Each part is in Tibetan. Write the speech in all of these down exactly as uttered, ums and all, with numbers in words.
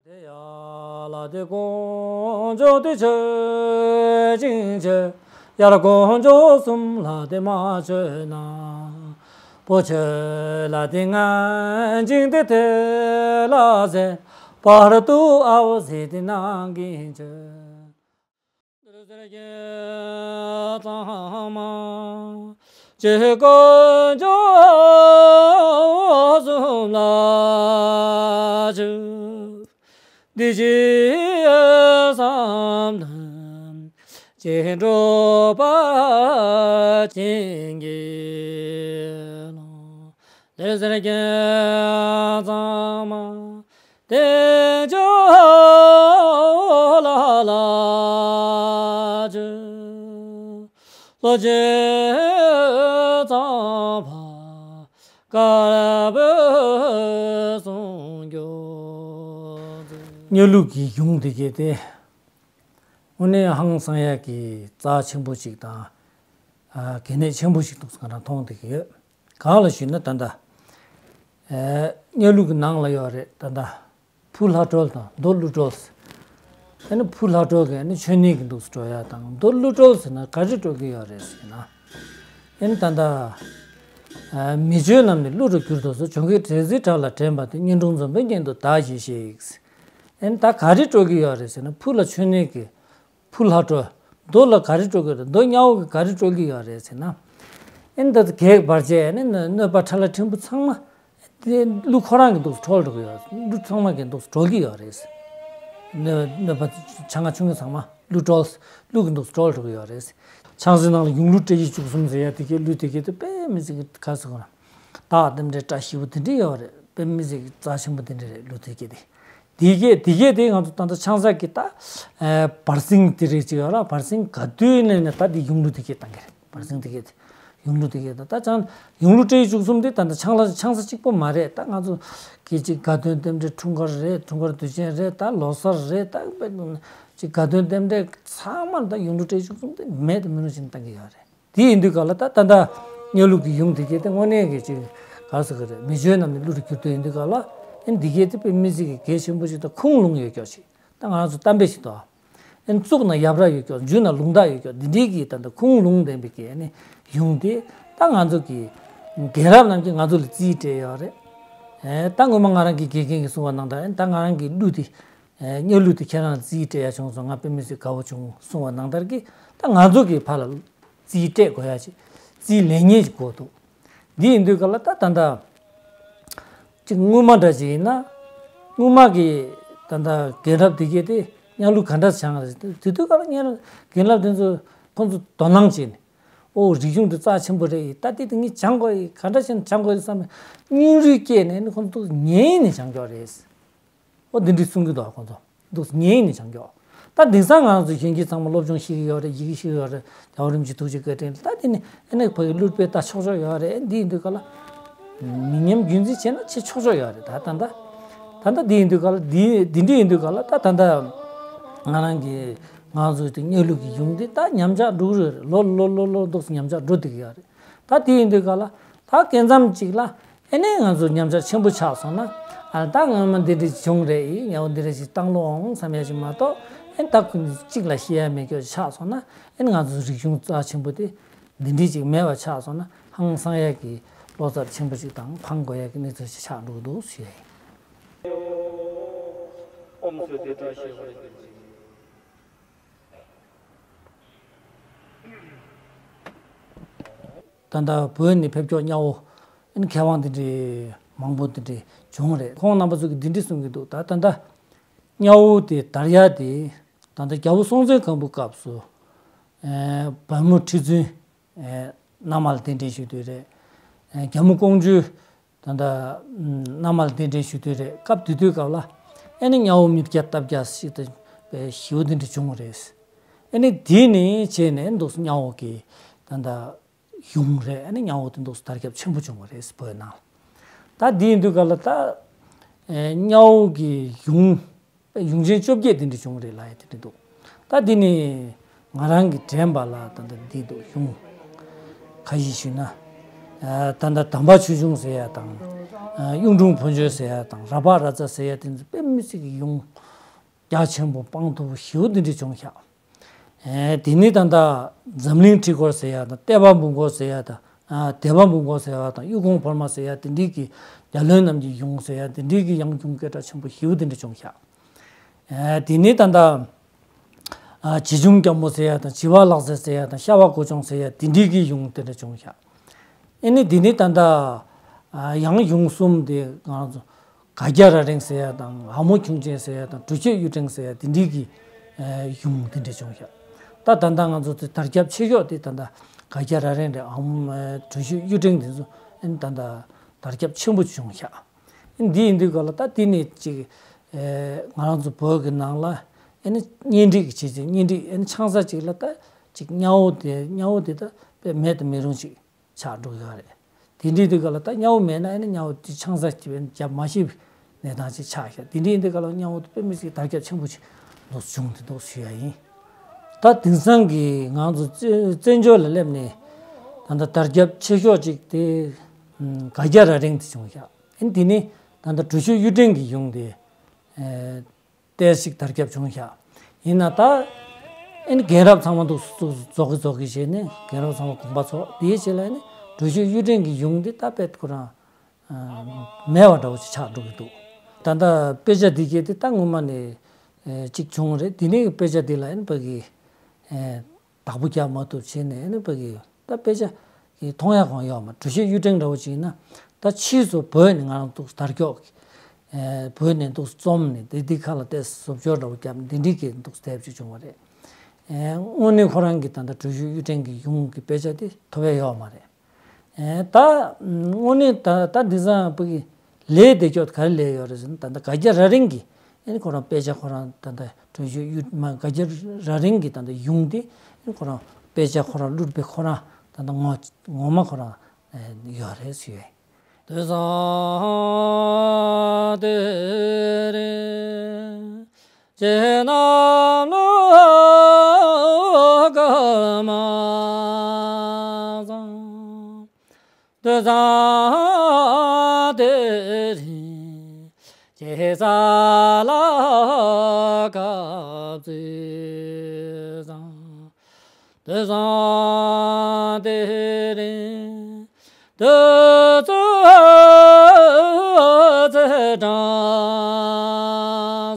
དེ་ཡང་ལ་དེ་དཀོན་མཆོག་དེ་མཆོད་ཅིང་མཆོད། ཡར་དཀོན་མཆོག་གསུམ་ལ་དེ་མ་མཆོད་ན། པོ་མཆོད་ལ་དེ་ངན་ཅིང་དེ་དེ་ལ་ཟེར། བར་དུ་ཨའོ་ཟེར་དེ་ནང་གི་མཆོད། འདིར་ཟེར་གྱི་ཚང་མ། ཇི་དཀོན་མཆོག་གསུམ་ལ་མཆོད། འདི་ཕྱི་བསམ་དོན་ཅི་འགྲུབ་པར་བྱིན་གྱིས་རློབས། འདིར་ཟེར་གྱི་ཚང་མ། དེ་མཆོག་ལ་ལ་མཆོད། ལོ་ཆེན་ཚངས་པ་དཀར་པོས་གསུང་སྐྱོང་མཛོད། གཉའ་ལུག་གི་ཡུངས་དེ་གས་དེ། དངོས་གནས་ཧང་སང་ཡག་གི་རྩ་ཆེན་པོ་ཞིག་དང་། ཨ། གལ་གནད་ཆེན་པོ་ཞིག་འདུག་ང་རང་མཐོང་བསྡད་ཀྱི་ཡོད། གང་ལ་ཞུས་ན་ད་ལྟ། ཨེ། གཉའ་ལུག་གི་ནང་ལ་ཡོད་རེད་ད་ལྟ། ཕུ་ལྷ་སྒྲོལ་དང་རྡོ་ཀླུ་སྒྲོལ། ཨ་ནི་ཕུ་ལྷ་སྒྲོལ་གྱི་ཨ་ནི་མཆོད་གནས་ཀྱི་འདུག་སེ་འགྲོ་ཡ་དང་རྡོ་ཀླུ་སྒྲོལ་ཟེར་ན་ག་རེ་སྒྲོལ་གྱི་ཡོད་རེད་ཟེར་ན། ཨ་ནི་ད་ལྟ། ཨ། མི་འཆོལ་རྣམས་ནི་ཀླུ་རུ་གྱུར་ཏོ་སོགས་བྱུང་གི་དྲེལ་ཟིལ་བྲག་ལ་འདྲེན་པ་དེ་གཉན་དྲུང་འཛོམས་པའི་གཉེན་དུ་བདག་གིས་བཞེས་ཡིག་ཨ་ནི་ད་ག་རེ་སྒྲོལ་གྱི་ཡོད་རེད་ཟེར་ན་ཕུ་ལ་མཆོད་གནས་ཀྱི། ཕུ་ལྷ་སྒྲོལ། རྡོ་ལ་ག་རེ་སྒྲོལ་གྱི་རེད། རྡོ་གཉའ་བོ་གིས་ག་རེ་སྒྲོལ་གྱི་ཡོད་རེད་ཟེར་ན། ཨེ་འདི་ཚོ་གེགས་བར་ཆད་ནི་གནོད་པ་ཕྲ་ལ་ཕྲན་བུ་ཚང་མ། དེ་ཀླུ་ཁོ་རང་གིས་འདུག་སེ་འཕྲོག་འགྲོ་གི་ཡོད། ཀླུ་ཚང་མ་གིས་འདུག་སེ་སྒྲོལ་གྱི་ཡོད་རེད། གནོད་གནོད་པ་ཆ་ང་ཆུང་ངུ་ཚང་མ་ཀླུ་སྒྲོལ། ཀླུ་གིས་འདུག་སེ་སྒྲོལ་འགྲོ་གི་ཡོད་རེད། ཕྱག་རྫས་ནང་ལ་ཡུངས་གླུ་སྤྲེལ་གཞི་བཅུ་གསུམ་ཟེར་ཡ་དེ་གའི་གླུ་དེ་གའི་དེ་དཔེ་མི་སྲིད་གི་ག་ཟེར་དགོས་ན། སྟག་རྟེན་འབྲེལ་བཀྲ་ཤིས་པོ་དེ་འདྲ་ཡོད་རེད། དཔེ་མི་སྲིད་ཀྱི་རྩ་ཆེན་པོ་དེ་འདྲ་རེད་ཀླུ་དེ་གའི་དེ། དེ་གའི་དེ་ང་ཚོ་ད་ལྟ་ཆང་ས་གི་ད། ཨེ། བར་སེང་དེ་རེད་ཅིག་ཡོད་ར་བར་སེང་ག་དུས་ནས་ནས་ད་དེ་ཡུངས་གླུ་དེ་གའི་བཏང་གི་རེད། བར་སེང་དེ་གའི་དེ། ཡུངས་གླུ་དེ་གའི་ད་ད་ཅང་ཡུངས་གླུ་སྤྲེལ་བཅུ་གསུམ་དེ་ད་ལྟ་ཆང་ལ་ཆང་ས་གཅིག་པོ་མ་རེད། ད་ང་ཚོ་གི་ཅིག་དགའ་སྟོན་རྟེན་འབྲེལ་འཁྲུངས་སྐར་རེད། འཁྲུངས་སྐར་དུས་ཆེན་རེད། ད་ལོ་གསར་རེད། ད་དཔེ་ཅིག་དགའ་སྟོན་རྟེན་འབྲེལ་ཚང་མར་ད་ཡུངས་གླུ་སྤྲེལ་བཅུ་གསུམ་དེ་མེད་དུ་མི་རུང་ཞིག་བཏང་གི་ཡོད་རེད། དེ་ཡིན་དུས་ག་ལ་ད་ད་ལྟ་གཉའ་ལུག་གི་ཡུངས་དེ་གས་དེ་དངོས་གནས་ཀྱི་ཅིག་ག་ཟེར་གི་རེད། མི་འཆོལ་རྣམས་ནི་ཀླུ་རུ་གྱུར་ཏོ་ཡིན་དུས་ག་ལ། ཨེ་འདི་གས་དེ་དཔེ་མི་སྲིད་ཀྱི་གལ་ཆེན་པོ་ཞིག་དང་ཁུངས་ལུང་ཡོད་ཀྱོག་ཞིག་ད་ང་རང་ཚོ་གཏམ་དཔེ་ཞིག་འདུག་ཨེ་གཙུག་ན་ཡབ་ར་ཡོད་ཀྱོག་རྒྱུད་ན་ལུང་རྟགས་ཡོད་ཀྱོག་འདི་འདྲའི་གི་ད་ལྟ་ཁུངས་ལུང་ལྡན་པའི་གི་ཨ་ནི་ཡུངས་དེ་ད་ང་ཚོ་གི་རྒན་རབས་རྣམས་ཀྱིས་ང་ཚོ་ལ་རྩིས་སྤྲད་ཡོད་རེད། ཨེ་ད་སྔོན་མ་ང་རང་གི་དགེ་རྒན་གྱིས་གསུངས་པ་ནང་ལྟར་ཨེ་ད་ང་རང་གི་གླུ་དེ། ཨེ་གཉའ་ལུག་དེ་ཁྱེད་རང་ལ་རྩིས་སྤྲད་ཡ་བྱུང་སོང་། ང་དཔེ་མི་སྲིད་དགའ་བོ་བྱུང་གསུངས་པ་ནང་ལྟར་གྱི་ད་ང་ཚོ་གི་ཕར་ལ་རྩིས་སྤྲད་དགོས་ཡ་ཅིག་རྩིས་ལེན་མཁན་ཅིག་དགོས་འདུག་འདི་ཡིན་དུས་ག་ལ་ད་ད་ལྟ་ཅིག་སྔོན་མ་འདྲ་ཅིག་ཡིན་ན། སྔོན་མ་གི་ད་ལྟ་རྒན་རབས་དེ་གས་དེ་གཉའ་ལུག་ག་འདྲ་སྦྱངས་རེད། དེ་དུས་ག་ལ་གཉའ་རྒན་རབས་དེ་ཚོ་ཁོང་ཚོ་དོ་སྣང་བྱས་ནས་ཨོ་རིག་གཞུང་དེ་རྩ་ཆེན་པོ་རེད། ད་དེ་དེ་ངས་སྦྱང་དགོས་ཡིན། ག་འདྲ་བྱས་ནས་སྦྱང་དགོས་ཡིན་བསམ་ནས་སྙིང་རུས་བསྐྱེད་ནས་ནི་ཁོང་ཚོ་ཉན་ནས་སྦྱང་རྒྱུ་རེད། ཨོ་འདི་འདྲའི་གསུང་གི་འདུག་ཁོང་ཚོ་འདུག་ཉན་ནས་སྦྱང་རྒྱུ། ད་དེང་སང་ང་ཚོ་གཞོན་སྐྱེས་ཚང་མ་སློབ་སྦྱོང་ཤེས་ཀྱི་ཡོད་རེད། ཡི་གེ་ཤེས་ཀྱི་ཡོད་རེད། རྒྱལ་བ་རིན་པོ་ཆེ་ཐུགས་རྗེ་བཀའ་དྲིན་ད་དེ་ནི་ཨ་ནི་ཕ་གི་གླུ་དཔེ་ལྟ་ཆོག་ཆོག་ཡོད་རེད། འདི་ཡིན་དུས་ག་ལ་མི་ཉམས་རྒྱུན་འཛིན་བྱས་ན་བྱེད་ཆོག་ཆོག་ཡོད་རེད། ད་ད་ད་ད་ད་འདི་ཡིན་དུས་ག་ལ་འདི་འདི་འདྲ་ཡིན་དུས་ག་ལ་ད་ད་ད་ང་རང་གི་ང་ཚོ་དེ་གཉའ་ལུག་གི་ཡུངས་འདི་ད་ཉམས་ཆག་འགྲོ་གི་རེད། ལོ་ལོ་ལོ་ལོ་འདུག་སེ་ཉམས་ཆག་འགྲོ་བསྡད་ཀྱི་ཡོད་རེད། ད་དེ་ཡིན་དུས་ག་ལ་ད་སྐབས་མཚམས་གཅིག་ལ་ཨེ་ནས་ང་ཚོ་ཉམས་ཆག་ཆེན་པོ་ཆགས་སོང་ན། ཨ་ད་སྔོན་མ་འདི་འདྲ་བྱུང་རེད། ཡིན་ཡང་འདི་འདྲ་ཞིག་བཏང་ལོང་བསམ་ཡ་ཞིག་མ་གཏོགས་ཨེ་ད་ཁོ་གཅིག་ལ་ཤེས་ཡ་མེད་སྐྱོ་ཆགས་སོང་ན་ཨེ་ང་ཚོ་རིག་གཞུང་རྩ་ཆེན་པོ་དེ་འདི་འདྲ་ཅིག་མེད་པ་ཆགས་སོང་ན་ཧང་སང་ཡ་གི་ལོ་ཙཱ་ཆེན་པོ་ཞིག་དང་ཕང་དགོས་ཡ་གི་གནས་ཚུལ་ཞིག་ཆགས་འགྲོ་གི་འདུག་ཞུ་ཡ་ཡིན། ད་ལྟ་བོད་ནས་ཕེབས་ཀྱོག་གཉའ་བོ། མཁས་དབང་དེ་འདྲའི་མང་པོ་དེ་འདྲའི་བྱུང་རེད། ཁོང་རྣམ་པ་ཚོ་གིས་འདི་འདྲ་གསུང་གི་འདུག་ད་ད་ལྟ་གཉའ་བོ་དེ་དར་ཡ་དེ་ད་ལྟ་རྒྱལ་པོ་སྲོང་བཙན་སྒམ་པོའི་སྐབས་སུ། ཨེ་བལ་མོ་ཁྲི་བཙུན། ཨེ་མནའ་མ་ལ་གདན་འདྲེན་ཞུ་དུས་རེད། ཨེ་རྒྱལ་མོ་ཀོང་ཇོའི་ད་ལྟ་མནའ་མ་ལ་གདན་འདྲེན་ཞུ་དུས་རེད། སྐབས་དེ་དུས་སྐབས་ལ་ཨེ་ནི་གཉའ་བོ་མི་བརྒྱ་སྟག་བརྒྱ་ཞིག་ཏུ་ཞི་བ་འདི་འདྲ་བྱུང་བ་རེད། ཨེ་ནི་དེ་ནས་བྱས་ནས་འདུག་སེ་གཉའ་བོ་གི་ད་ལྟ་ཡུངས་རེད། ཨ་ནི་གཉའ་བོ་དེ་འདུག་སེ་དར་ཁྱབ་ཆེན་པོ་བྱུང་བ་རེད་བོད་ནང་ལ། ད་འདི་ཡིན་དུས་ག་ལ་ད་ཨེ་གཉའ་བོ་གི་ཡུངས་ཡུངས་ཆེན་བཅོ་བརྒྱད་དེ་འདྲ་བྱུང་བ་རེད་ལབ་ཡ་དེ་འདྲ་འདུག་ད་འདི་ནི་ང་རང་གི་དྲན་པ་ལ་ད་ལྟ་འདི་འདུག་ཡུངས་ཁ་ཤས་ཞུས་ན། ད་ལྟ་དམ་པ་ཆོས་འབྱུང་ཟེར་ཡ་དང་། གཡུང་དྲུང་བོན་ཆོས་ཟེར་ཡ་དང་། ར་ཕག་ར་ཙ་ཟེར་ཡ་དེ་ཚོ་དཔེ་མི་སྲིད་ཀྱི་ཡོངས་རྒྱ་ཆེན་པོ་སྤང་ཐུབ་པོ་ཞེ་པོ་འདི་འདྲ་བྱུང་ཤག་དེ་ནས་ད་ལྟ་འཛམ་གླིང་ཁྲི་སྐོར་ཟེར་ཡ་དང་། ལྟེ་བ་འབུམ་སྐོར་ཟེར་ཡ་དང་། ལྟེ་བ་འབུམ་སྐོར་ཟེར་ཡ་དང་། གཡུ་གུང་བོར་མ་ཟེར་ཡ་དེ་འདྲའི་གི་རྒྱལ་བློན་རྣམས་ཀྱི་ཡོངས་ཟེར་ཡ་དེ་འདྲའི་གི་ཡང་གཞུང་སྐད་གྲགས་ཆེན་པོ་ཞེ་པོ་དེ་འདྲ་བྱུང་ཤག་དེ་ནས་ད་ལྟ་བྱི་ཆུང་སྐྱ་མོ་ཟེར་ཡ་དང་། བྱི་བ་ལག་རྩེ་ཟེར་ཡ་དང་། ཤ་བ་སྒོ་སྐྱོང་ཟེར་ཡ་དེ་འདྲའི་གི་ཡོངས་དེ་འདྲ་བྱུང་ཤག་ཨེ་ནི་དེ་ནས་ད་ལྟ་ཡང་གཞུང་གསུམ་དེ་ང་རང་ཚོ་ག་རྒྱ་ར་རིང་ཟེར་ཡ་དང་། ལྷ་མོ་ཁྱུང་ཆེན་ཟེར་ཡ་དང་། གྲུ་ཤོད་གཡུ་སྤྲིན་ཟེར་ཡ་དེ་འདྲའི་གི་གཞུང་དེ་འདྲ་བྱུང་ཤག་ད་ད་ལྟ་ང་ཚོ་དེ་དར་ཁྱབ་ཆེ་ཤོས་དེ་ད་ལྟ་ག་རྒྱ་ར་རིང་རེད། ལྷ་མོ་གྲུ་ཤོད་གཡུ་སྤྲིན་དེ་ཚོ་ཨེ་ནི་ད་ལྟ་དར་ཁྱབ་ཆེན་པོ་བྱུང་ཤག་འདི་ཡིན་དུས་ག་ལ་ད་དེ་ནས་ཅིག་ང་རང་ཚོ་བོད་ཀྱི་ནང་ལ་ཨེ་ནི་གཉེན་སྒྲིག་གི་བྱས་ཅིག་གཉེན་སྒྲིག་ཨེ་ནི་ཆང་ས་ཅིག་ལ་ད་ཅིག་གཉའ་བོ་དེ་གཉའ་བོ་དེ་ད་དཔེ་མེད་དུ་མི་རུང་ཅིག་ཆགས་འགྲོ་གི་ཡོད་རེད། དེ་འདྲའི་དུས་ག་ལ་ད་གཉའ་བོ་མེད་ན་ཨེ་ནི་གཉའ་བོ་དེ་ཆང་ས་ཅིག་ཨེ་ནི་རྒྱབ་མ་ཤེས་པའི་གནས་སྟངས་ཅིག་ཆགས་ཤག་དེ་འདྲའི་དུས་ག་ལ་གཉའ་བོ་དེ་དཔེ་མི་སྲིད་དར་ཁྱབ་ཆེན་པོ་ཅིག་འདུག་བྱུང་དེ་འདུག་ཞུ་ཡ་ཡིན། ད་དེང་སང་གི་ང་ཚོ་བཙན་བཙན་བྱོལ་ལ་སླེབས་ནས་ད་ལྟ་དར་ཁྱབ་ཆེ་ཤོས་ཅིག་དེ་ག་རྒྱ་ར་རིང་དེ་བྱུང་ཤག་ཨེ་ནི་དེ་ནས་ད་ལྟ་གྲུ་ཤོད་གཡུ་སྤྲིན་གྱི་ཡོངས་དེ་ཏོག་ཙམ་དར་ཁྱབ་བྱུང་ཤག་ཡིན་ན་ད་ཨེ་ནི་རྒན་རབས་ཚང་མ་འདུག་རྫོགས་ཀྱི་རྫོགས་ཀྱི་བྱས་ནས་རྒན་རབས་ཚང་མ་དགོངས་པ་རྫོགས། དེའི་རྗེས་ལ་ཨེ་ནི་གྲུ་ཤོད་གཡུ་སྤྲིན་གྱི་ཡོངས་དེ་ད་དཔེ་ཁོ་རང་མེད་པ་འདྲ་བོ་ཅིག་ཆགས་འགྲོ་གི་འདུག་ད་ལྟ་དཔེ་ཆ་འདི་གས་དེ་ད་སྔོན་མ་ནས་ཅིག་བྱུང་རེད། དེ་ནས་དཔེ་ཆ་འདི་ལ་ཨེ་ནི་ཕ་གི་བདག་པོ་རྒྱག་མ་ཐུབ་བྱས་ནས་ཨེ་ནི་ཕ་གི་ད་དཔེ་ཆ་གི་མཐོང་ཡ་གང་ཡོད་མ། གྲུ་ཤོད་གཡུ་སྤྲིན་འདྲ་བོ་ཅིག་ཡིན་ན་ད་ཕྱིས་སུ་བོད་ནས་ང་རང་འདུག་དར་ཁྱབ་བོད་ནས་འདུག་རྩོམ་ནས་དེ་འདི་ཁ་ལ་ཏོག་ཙམ་བཟོ་བཅོས་འདྲ་བོ་བརྒྱབ་ནས་འདི་འདྲའི་གི་འདུག་དེབ་ཅིག་བྱུང་བ་རེད། དངོས་གནས་ཁོ་རང་གི་ད་ལྟ་གྲུ་ཤོད་གཡུ་སྤྲིན་གྱི་ཡོངས་ཀྱི་དཔེ་ཆ་དེ་ཐོབ་ཡ་ཡོད་མ་རེད། ད་དངོས་གནས་ད་ད་འདི་ཚང་བོད་ཀྱི་ལས་དེ་སྐྱོ་ག་རེ་ལས་ཡོད་རེད་ཟེར་ན། ད་ལྟ་ག་རྒྱ་ར་རིང་གི་ཨེ་ནི་ཁོ་རང་དཔེ་ཆ་ཁོ་རང་ད་ལྟ་གྲུ་ཤོད་གཡུ་མ་ག་རྒྱ་ར་རིང་གི་ད་ལྟ་ཡོངས་དེ་ཨེ་ནི་ཁོ་རང་དཔེ་ཆ་ཁོ་རང་བླུགས་པའི་ཁོ་རང་ད་ལྟ་ངོ་ངོ་མ་ཁོ་རང་ཡོད་རེད་ཟེར་ཡོད། དེ་ཚང་དེ་རིང་ཁྱེད་རྣམས་ལ་སྐར་མ་བཟང་། དེ་ཚང་དེ་རིང་ཁྱེད་ས་ལ་སྐར་རྩི་བཟང་། དེ་བཟང་དེ་རིང་དེ་ཚོ་ཚེ་གྲངས་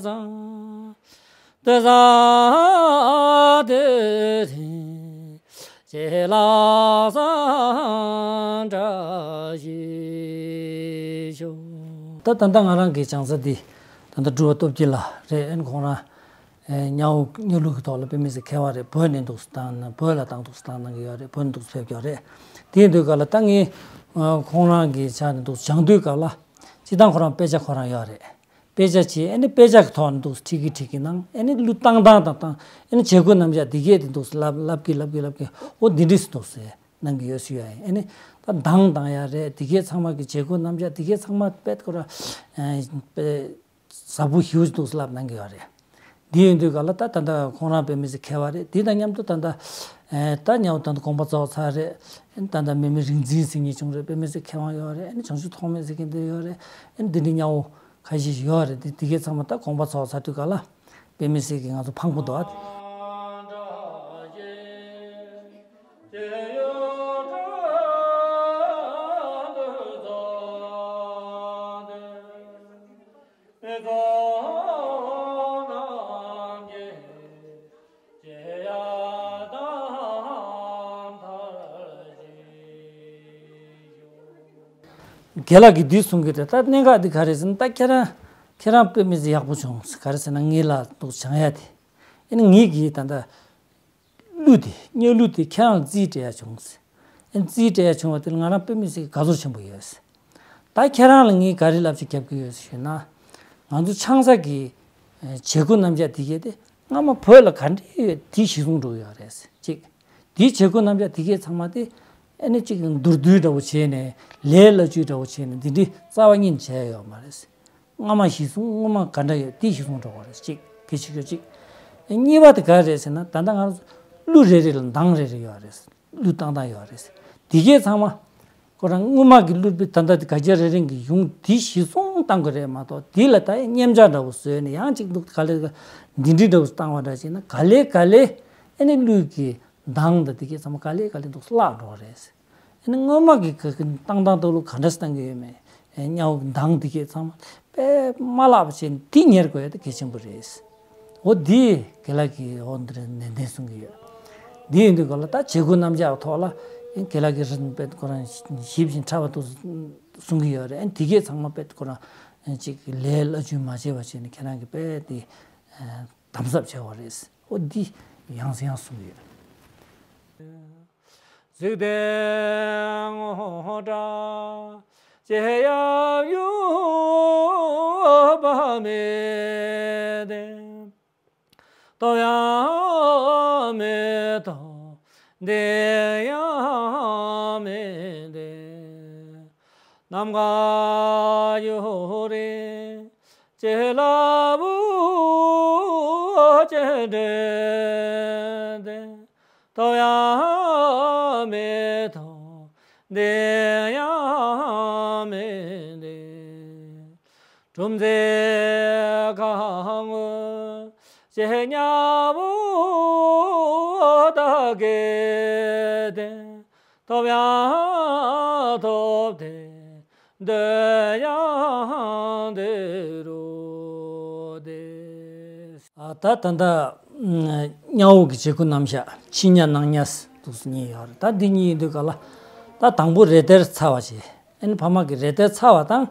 བཟང་། དེ་བཟང་དེ་རིང་ཁྱེད་ལ་བཟང་བཀྲ་ཤིས་ཤོག་ད་ད་ལྟ་ང་རང་གི་སྦྱང་ས་འདི་ད་ལྟ་འགྲུལ་བ་སྟོབས་རྒྱལ་ལགས་རེད། ཨན་ཁོང་རང་། ཨེ་གཉའ་བོ་གཉའ་ལུག་གི་ཐོག་ལ་དཔེ་མི་སྲིད་མཁས་པ་རེད། བོད་ནས་འདུག་སེ་བཏང་ན་བོད་ལ་བཏང་འདུག་སེ་བཏང་གནང་གི་ཡོད་རེད། བོད་ནས་འདུག་སེ་ཕེབས་ཀྱི་ཡོད་རེད། དེ་ཡིན་དུས་ག་ལ་ད་ངས་ཨ་ཁོང་རང་གི་ཆ་ནས་འདུག་སེ་སྦྱང་དུས་ག་ལ་སྤྱིར་བཏང་ཁོ་རང་དཔེ་ཆ་ཁོ་རང་ཡོད་རེད། དཔེ་ཆ་བྱས་ཨ་ནི་དཔེ་ཆ་གི་ཐོག་ནས་འདུག་སེ་ཁྲིད་ཀྱི་ཁྲིད་ཀྱི་གནང་། ཨ་ནི་གླུ་བཏང་སྟངས་དང་བཏང་ཨ་ནི་བྱེད་སྒོ་རྣམ་གཞག་འདི་གས་དེ་འདུག་སེ་ལབ་ལབ་ཀྱི་ལབ་ཀྱི་ལབ་ཀྱི་འོ་འདི་འདྲས་སེ་འདུག་སེ་གནང་གི་ཡོད་ཟེར་ཡ་ཡིན། ཨ་ནི་ད་གདངས་བཏང་ཡ་རེད། འདི་གས་ཚང་མ་གི་བྱེད་སྒོ་རྣམ་གཞག་འདི་གས་ཚང་མ་དཔེ་ཁོ་རང་ཨ་དཔེ། ཟབ་པོ་ཞེ་པོ་ཅིག་འདུག་སེ་ལབ་གནང་གི་ཡོད་རེད། འདི་ཡིན་དུས་ག་ལ་ད་ད་ལྟ་ཁོང་རང་དཔེ་མི་སྲིད་མཁས་པ་རེད། འདི་དང་མཉམ་དུ་ད་ལྟ་ཨེ་ད་གཉའ་བོ་ད་ལྟ་དགོངས་པ་རྫོགས་ཚར་རེད། ད་ལྟ་མེ་མེ་རིག་འཛིན་ཟེར་མཁན་བྱུང་རེད། དཔེ་མི་སྲིད་མཁས་དབང་ཡོད་རེད། ཨེ་བྱང་ཆུབ་ཐོགས་མེད་ཟེར་མཁན་དེ་ཡོད་རེད། ཨེ་འདི་འདྲའི་གཉའ་བོ་ཁ་ཤས་ཤིག་ཡོད་རེད། འདི་འདི་གས་ཚང་མ་ད་དགོངས་པ་རྫོགས་ཚར་དུས་ག་ལ་དཔེ་མི་སྲིད་ཀྱི་ང་ཚོ་ཕངས་པོ་འདུག་ཨ། རྒན་ལགས་ཀྱིས་འདི་གསུང་གི་རེད། ད་གནད་འགག་འདི་ག་རེ་ཟེར་ན། ད་ཁྱེད་རང་ཁྱེད་རང་དཔེ་མི་སྲིད་ཡག་པོ་བྱུང་། ག་རེ་ཟེར་ན་ངེད་ལ་འདུག་སྦྱང་ཡ་དེ་ཨ་ནི་ངེད་ཀྱིས་ད་ལྟ། གླུ་དེ་གཉའ་གླུ་དེ་ཁྱེད་རང་ལ་རྩིས་སྤྲད་ཡ་བྱུང་ཟེར། ཨ་ནི་རྩིས་སྤྲད་ཡ་བྱུང་བ་དེ་ལ་ང་རང་དཔེ་མི་སྲིད་དགའ་ཚོར་ཆེན་པོ་ཡོད་ཟེར། ད་ཁྱེད་རང་ལ་ངས་ག་རེ་བསླབ་བྱ་རྒྱབ་ཀྱི་ཡོད་ཟེར་ཞུས་ན། ང་ཚོ་ཆང་ས་གི་བྱེད་སྒོ་རྣམ་གཞག་དེ་གས་དེ་སྔ་མ་བོད་ལ་ག་འདྲ་ཡོད་དེ་གཞིར་བཟུང་འགྲོ་གི་ཡོད་རེད་ཟེར་གཅིག་དེའི་བྱེད་སྒོ་རྣམ་གཞག་དེ་གས་ཚང་མ་དེ་ཨ་ནི་གཅིག་མདོར་བསྡུས་འདྲ་བོ་བྱས་ནས་ལས་སླ་བཅོས་འདྲ་བོ་བྱས་ནས་འདི་འདྲའི་རྩ་བ་ཉིད་ནས་བྱས་ཡོད་མ་རེད་ཟེར། སྔ་མ་གཞིར་བཟུང་སྔོན་མ་ག་འདྲ་ཡོད་དེ་གཞིར་བཟུང་འགྲོ་དགོས་རེད་གཅིག་གལ་ཆེ་ཤོས་གཅིག་གཉིས་པ་དེ་ག་རེད་ཟེར་ན། ད་ལྟ་ང་ཚོ་གླུ་རེ་རེ་ལ་གདངས་རེ་རེ་ཡོད་རེད། གླུ་བཏང་སྟངས་ཡོད་རེད། དེ་གས་ཚང་མ་ ཁོ་རང་སྔོན་མ་གི་གླུད་པའི་ད་ལྟ་དེ་ག་རྒྱ་རེ་རེ་གི་གཞུང་དེ་གཞི་བཟུང་བཏང་དགོས་རེད་མ་གཏོགས། དེ་ལ་ད་མཉམ་བྱ་འདྲ་བོ་བཟོས་ནས་ཡང་གཅིག་འདུག་ག་ལེ་འདི་འདྲི་འདྲ་བོ་བཏང་བ་འདྲ་བྱས་ན། ག་ལེ་ག་ལེ་ཨ་ནི་གླུད་ཀྱི་གདངས་དང་དེ་གས་ཚང་མ་ག་ལེ་ག་ལེ་འདུག་བརླག་འགྲོ་བ་རེད། ཨ་ནི་སྔོན་མ་གི་ག་གི་བཏང་སྟངས་དུ་ལུ་ག་འདྲ་བཏང་གི་ཡོད་མེད། ཨ་ནི་གཉའ་བོ་གི་གདངས་དེ་གས་ཚང་མ་དཔེ་མ་བརླག་པ་བྱས་ནས་དེ་གཉེར་དགོས་ཡ་དེ་གལ་ཆེན་པོ་རེད། འོ་འདི་དགེ་ལགས་ཀྱིས་འོ་འདི་རེད་ནན་ཏན་གསུང་གི་ཡོད། འདི་ཡིན་དུས་ག་ལ་ད་བྱེད་སྒོ་རྣམ་གཞག་ཐོག་ལ་ཨ་ནི་དགེ་ལགས་ཀྱིས་རིན་པས་ཁོ་རང་ཞིབ་ཅིང་ཕྲ་བ་དུ་གསུང་གི་ཡོད་རེད། ཨ་ནི་དེ་གས་ཚང་མ་དཔེ་ཁོ་རང་ཨ་ནི་ཅིག་ལས་སླ་བཅོས་མ་བྱས་པ་བྱས་ནས་ཁྱེད་རང་གིས་དཔེ་དེ་དམ་ཟབ་བྱས་པ་རེད། འོ་འདི་ཡང་སེ་ཡང་གསུང་གི་ཡོད། གཟིག་དེ་ངོ་སྤྲ་ཅེས་ཡབ་ཡུམ་པ་མེད་དེ། ཐོབ་ཡང་མི་ཐོབ་འདི་ཡང་མི་འདི། ནམ་མཁའ་གཡུ་རལ་ཅེས་ལ་བུ་ཅེས་འདྲེན་ཏེ། ཐོབ་ཡང་མི་ཐོབ་འདི་ཡང་མི་འདི། གྲུམ་ཟེ་གང་ངུ་ཞེས་གཉའ་བོ་ད་གེ་དེ། ཐོབ་ཡང་ཐོབ་སྟེ་འདོད་ཡང་འདོད་རུ་དེ། ཨ་ད་ད་ལྟ་གཉའ་བོ་གི་བྱེད་སྒོ་རྣམ་གཞག་ཕྱི་གཉའ་ནང་གཉའ་འདུག་སེ་གཉིས་ཡོད་རེད། ད་འདི་གཉིས་ཡིན་དུས་ག་ལ་ད་དང་པོ་རེ་ལྟར་ཚ་བ་བྱས། ཨ་ནི་ཕ་མ་གི་རེ་ལྟར་ཚ་བ་དང་།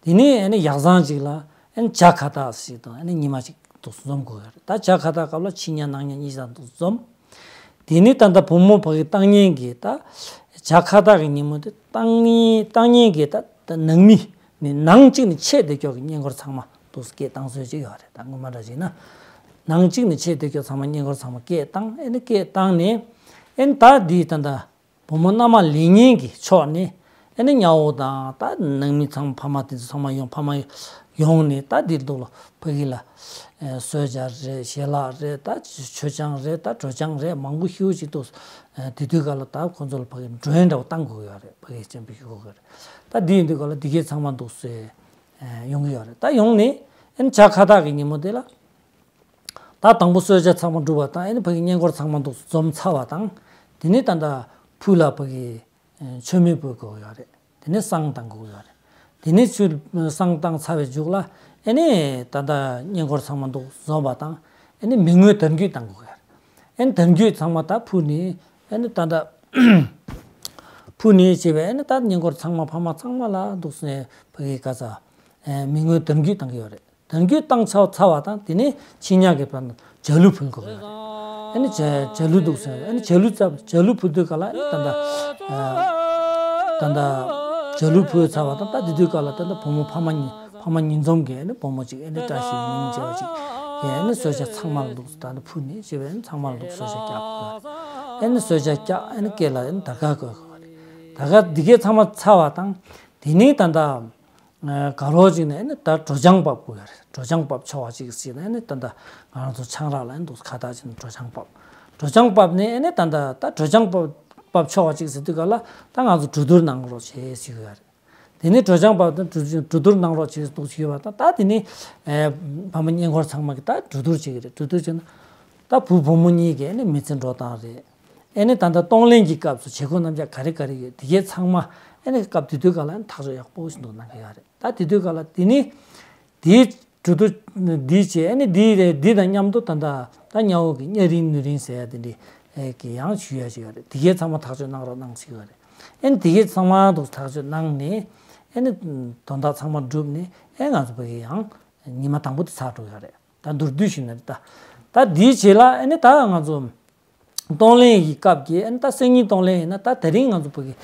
དེ་ནས་ཨ་ནི་ཡག་བཟང་ཅིག་ལ་ཨ་ནི་བྱ་ཁ་བཏགས་ཞིག་དང་ཨ་ནི་ཉི་མ་ཅིག་འདུག་སེ་འཛོམས་དགོས་ཡོད་རེད། ད་བྱ་ཁ་བཏགས་སྐབས་ལ་ཕྱི་གཉའ་ནང་གཉའ་གཉིས་ཆ་འདུག་སེ་འཛོམས། དེ་ནས་ད་ལྟ་བུ་མོ་ཕ་གི་བཏང་ཉིན་གྱི་ད་བྱ་ཁ་བཏགས་ཀྱི་ཉིན་མོ་དེ་བཏང་ཉིན་བཏང་ཉིན་གྱི་ད་ད་ནང་མི་ནི་ནང་གཅིག་ནས་ཆད་བསྡད་ཀྱོག་གི་གཉེན་འཁོར་ཚང་མ་འདུག་སེ་སྐད་བཏང་སྲོལ་ཅིག་ཡོད་རེད། ད་སྔོན་མ་འདྲ་ཞིག་ན་ནང་གཅིག་ནས་ཆད་བསྡད་ཀྱོག་ཚང་མ་གཉེན་འཁོར་ཚང་མ་སྐད་བཏང་། ཨ་ནི་སྐད་བཏང་ནས་ཨ་ནི་ད་འདི་ད་ད། བུ་མོ་མནའ་མ་ལེན་མཁན་གྱི་ཕྱོགས་ནས་ཨ་ནི་གཉའ་བོ་དང་ད་ནང་མི་ཚང་མ་ཕ་མ་དེ་ཚོ་ཚང་མ་ཡོང་ཕ་མ་ཡོང་ནས་ད་འདིར་འདུག་ལ་ཕ་གི་ལ་གསོལ་ཇ་རེད། ཞལ་ལག་རེད། ད་མཆོད་ཆང་རེད། ད་གྲོ་ཆང་རེད། མང་པོ་ཤིའུ་ཅིག་འདུག་དེ་དུས་ག་ལ་ད་ཁོ་ཚོ་ལ་ཕ་གི་མགྲོན་འདྲ་བོ་བཏང་དགོས་ཡོད་རེད། ཕ་གི་སྤྱན་འབུལ་ཞུ་དགོས་ཡོད་རེད། ད་འདི་ཡིན་དུས་ག་ལ་འདི་གས་ཚང་མ་འདུག་སེ་ཡོང་གི་ཡོད་རེད། ད་ཡོང་ནས་ཨ་ནི་བྱ་ཁ་བཏགས་ཀྱི་ཉིན་མོ་དེ་ལ། ད་དང་པོ་གསོལ་ཇ་ཚང་མ་འགྲུབ་པ་དང་ཨ་ནི་ཕ་གི་གཉེན་འཁོར་ཚང་མ་འདུག་འཛོམས་ཚར་བ་དང་། དེ་ནས་ད་ལྟ་ཕུ་ལ་ཕ་གི་མཆོད་མེ་ཕུལ་དགོས་ཡོད་རེད། དེ་ནས་བསང་བཏང་དགོས་ཡོད་རེད། དེ་ནས་ཚུར་བསང་བཏང་ཚར་བའི་མཇུག་ལ་ཨ་ནི་ད་ལྟ་གཉེན་འཁོར་ཚང་མ་འདུག་འཛོམས་པ་དང་ཨ་ནི་མི་མངོན་དར་རྒུད་བཏང་དགོས་ཡོད་རེད། ཨ་ནི་དར་རྒུད་ཚང་མ་ད་ཕུ་ནས་ཨ་ནི་ད་ལྟ་ཕུ་ནས་བྱས་པའི་ཨ་ནི་ད་གཉེན་འཁོར་ཚང་མ་ཕ་མ་ཚང་མ་ལ་འདུག་སེ་ཕ་གི་ག་ས་མི་མངོན་དར་རྒུད་བཏང་གི་ཡོད་རེད། དར་རྒུད་བཏང་ཚར་ཚར་བ་དང་དེ་ནས་ཕྱི་ཉ་གི་བར་ན་ཇ་ལུ་ཕུལ་དགོས་ཡོད་རེད། ཨ་ནི་ཇ་ཇ་ལུ་འདུག་ཟེར། ཨ་ནི་ཇ་ལུ་ཙམ་ཇ་ལུ་ཕུལ་དུས་ག་ལ་ཨ་ནི་ད་ལྟ་ད་ལྟ་ཇ་ལུ་ཕུལ་ཚར་བ་དང་ད་དེ་དུས་ག་ལ་ད་ལྟ་བུ་མོ་ཕ་མ་གཉིས་ཕ་མ་གཉིས་འཛོམས་ཀྱི་ཨ་ནི་བུ་མོ་གཅིག་ཨ་ནི་བཀྲ་ཤིས་མིང་བྱས་པ་གཅིག་གིས་ཨ་ནི་གསོལ་ཇ་ཚང་མ་ལ་འདུག་ད་ནི་ཕུལ་ནས་བྱས་པ་ཨ་ནི་ཚང་མ་ལ་འདུག་གསོལ་ཇ་བཀྱག་དགོས་ཡོད་རེད། ཨ་ནི་གསོལ་ཇ་བཀྱག་ཨ་ནི་སྐེ་ལ་ཨ་ནི་ད་ག་དགོས་དགོས་རེད། ད་ག་འདི་གས་ཚང་མ་ཚར་བ་དང་དེ་ནས་ད་ལྟ། ག་རོ་ཅིག་ནས་ཨ་ནི་ད་དྲོ་ཆང་ཕབ་དགོས་ཡོད་རེད། དྲོ་ཆང་ཕབ་ཆོག་པ་ཅིག་ཟེར་ན་ཨ་ནི་ད་ལྟ་ང་རང་ཚོ་ཆང་རག་ལ་ཨ་ནི་འདུག་ཁ་བཏགས་ཅིག་ནས་དྲོ་ཆང་ཕབ། དྲོ་ཆང་ཕབ་ནས་ཨ་ནི་ད་ལྟ་ད་དྲོ་ཆང་ཕབ་ཕབ་ཆོག་པ་ཅིག་ཟེར་དུས་ག་ལ་ད་ང་ཚོ་གྲོས་བསྡུར་གནང་རོགས་བྱེད་ཟེར་གྱི་ཡོད་རེད། དེ་ནས་དྲོ་ཆང་ཕབ་དང་གྲོས་གྲོས་བསྡུར་གནང་རོགས་བྱེད་འདུག་ཞུས་པ་དང་ད་དེ་ནས་ཕ་མ་གཉེན་འཁོར་ཚང་མ་གིས་ད་གྲོས་བསྡུར་བྱེད་ཀྱི་རེད། གྲོས་བསྡུར་བྱས་ན་ད་བུ་བུ་མོ་གཉིས་ཀྱིས་ཨ་ནི་མི་ཚེ་འགྲོ་སྟངས་རེད། ཨེ་ནི་ད་ལྟ་གཏོང་ལེན་གྱི་སྐབས་སུ་བྱེད་སྒོ་རྣམ་གཞག་ག་རེ་ག་རེ་ཡོད་དེ་གས་ཚང་མ་ཨེ་ནི་སྐབས་དེ་དུས་ག་ལ་ཨེ་ནི་ཐག་གཅོད་ཡག་པོ་ཞིག་འདུག་གནང་གི་ཡོད་རེད། ད་དེ་དུས་ག་ལ་དེ་ནི་དེའི་གྲོས་བསྡུར་འདི་བྱས་ཨེ་ནི་འདི་རེད། འདི་དང་མཉམ་དུ་ད་ལྟ་ད་གཉའ་བོ་གི་གཉའ་རིན་ནུ་རིན་ཟེར་ཡ་དེ་འདྲའི་གི་ཡང་ཞུ་ཡ་ཞིག་ཡོད་རེད། དེ་གས་ཚང་མ་ཐག་གཅོད་གནང་རོགས་གནང་ཞིག་ཡོད་རེད། ཨེ་ནི་དེ་གས་ཚང་མ་འདུག་ཐག་གཅོད་གནང་ནས་ཨེ་ནི་དོན་དག་ཚང་མ་འགྲུབ་ནས་ཨེ་ང་ཚོ་བོད་ཀྱི་ཡང་ཉི་མ་དང་པོ་དེ་ཚར་འགྲོ་ཡོད་རེད། ད་མདོར་བསྡུས་ཞུས་ན་རེད། ད་ད་འདིའི་རྗེས་ལ་ཨེ་ནི་ད་ང་ཚོ། གཏོང་ལེན་གྱི་སྐབས་ཀྱི་ཨ་ནི་ད་སང་ཉིན་གཏོང་ལེན་ཡིན་ན་ད་དེ་རིང་ང་ཚོ་བོད་ཀྱི་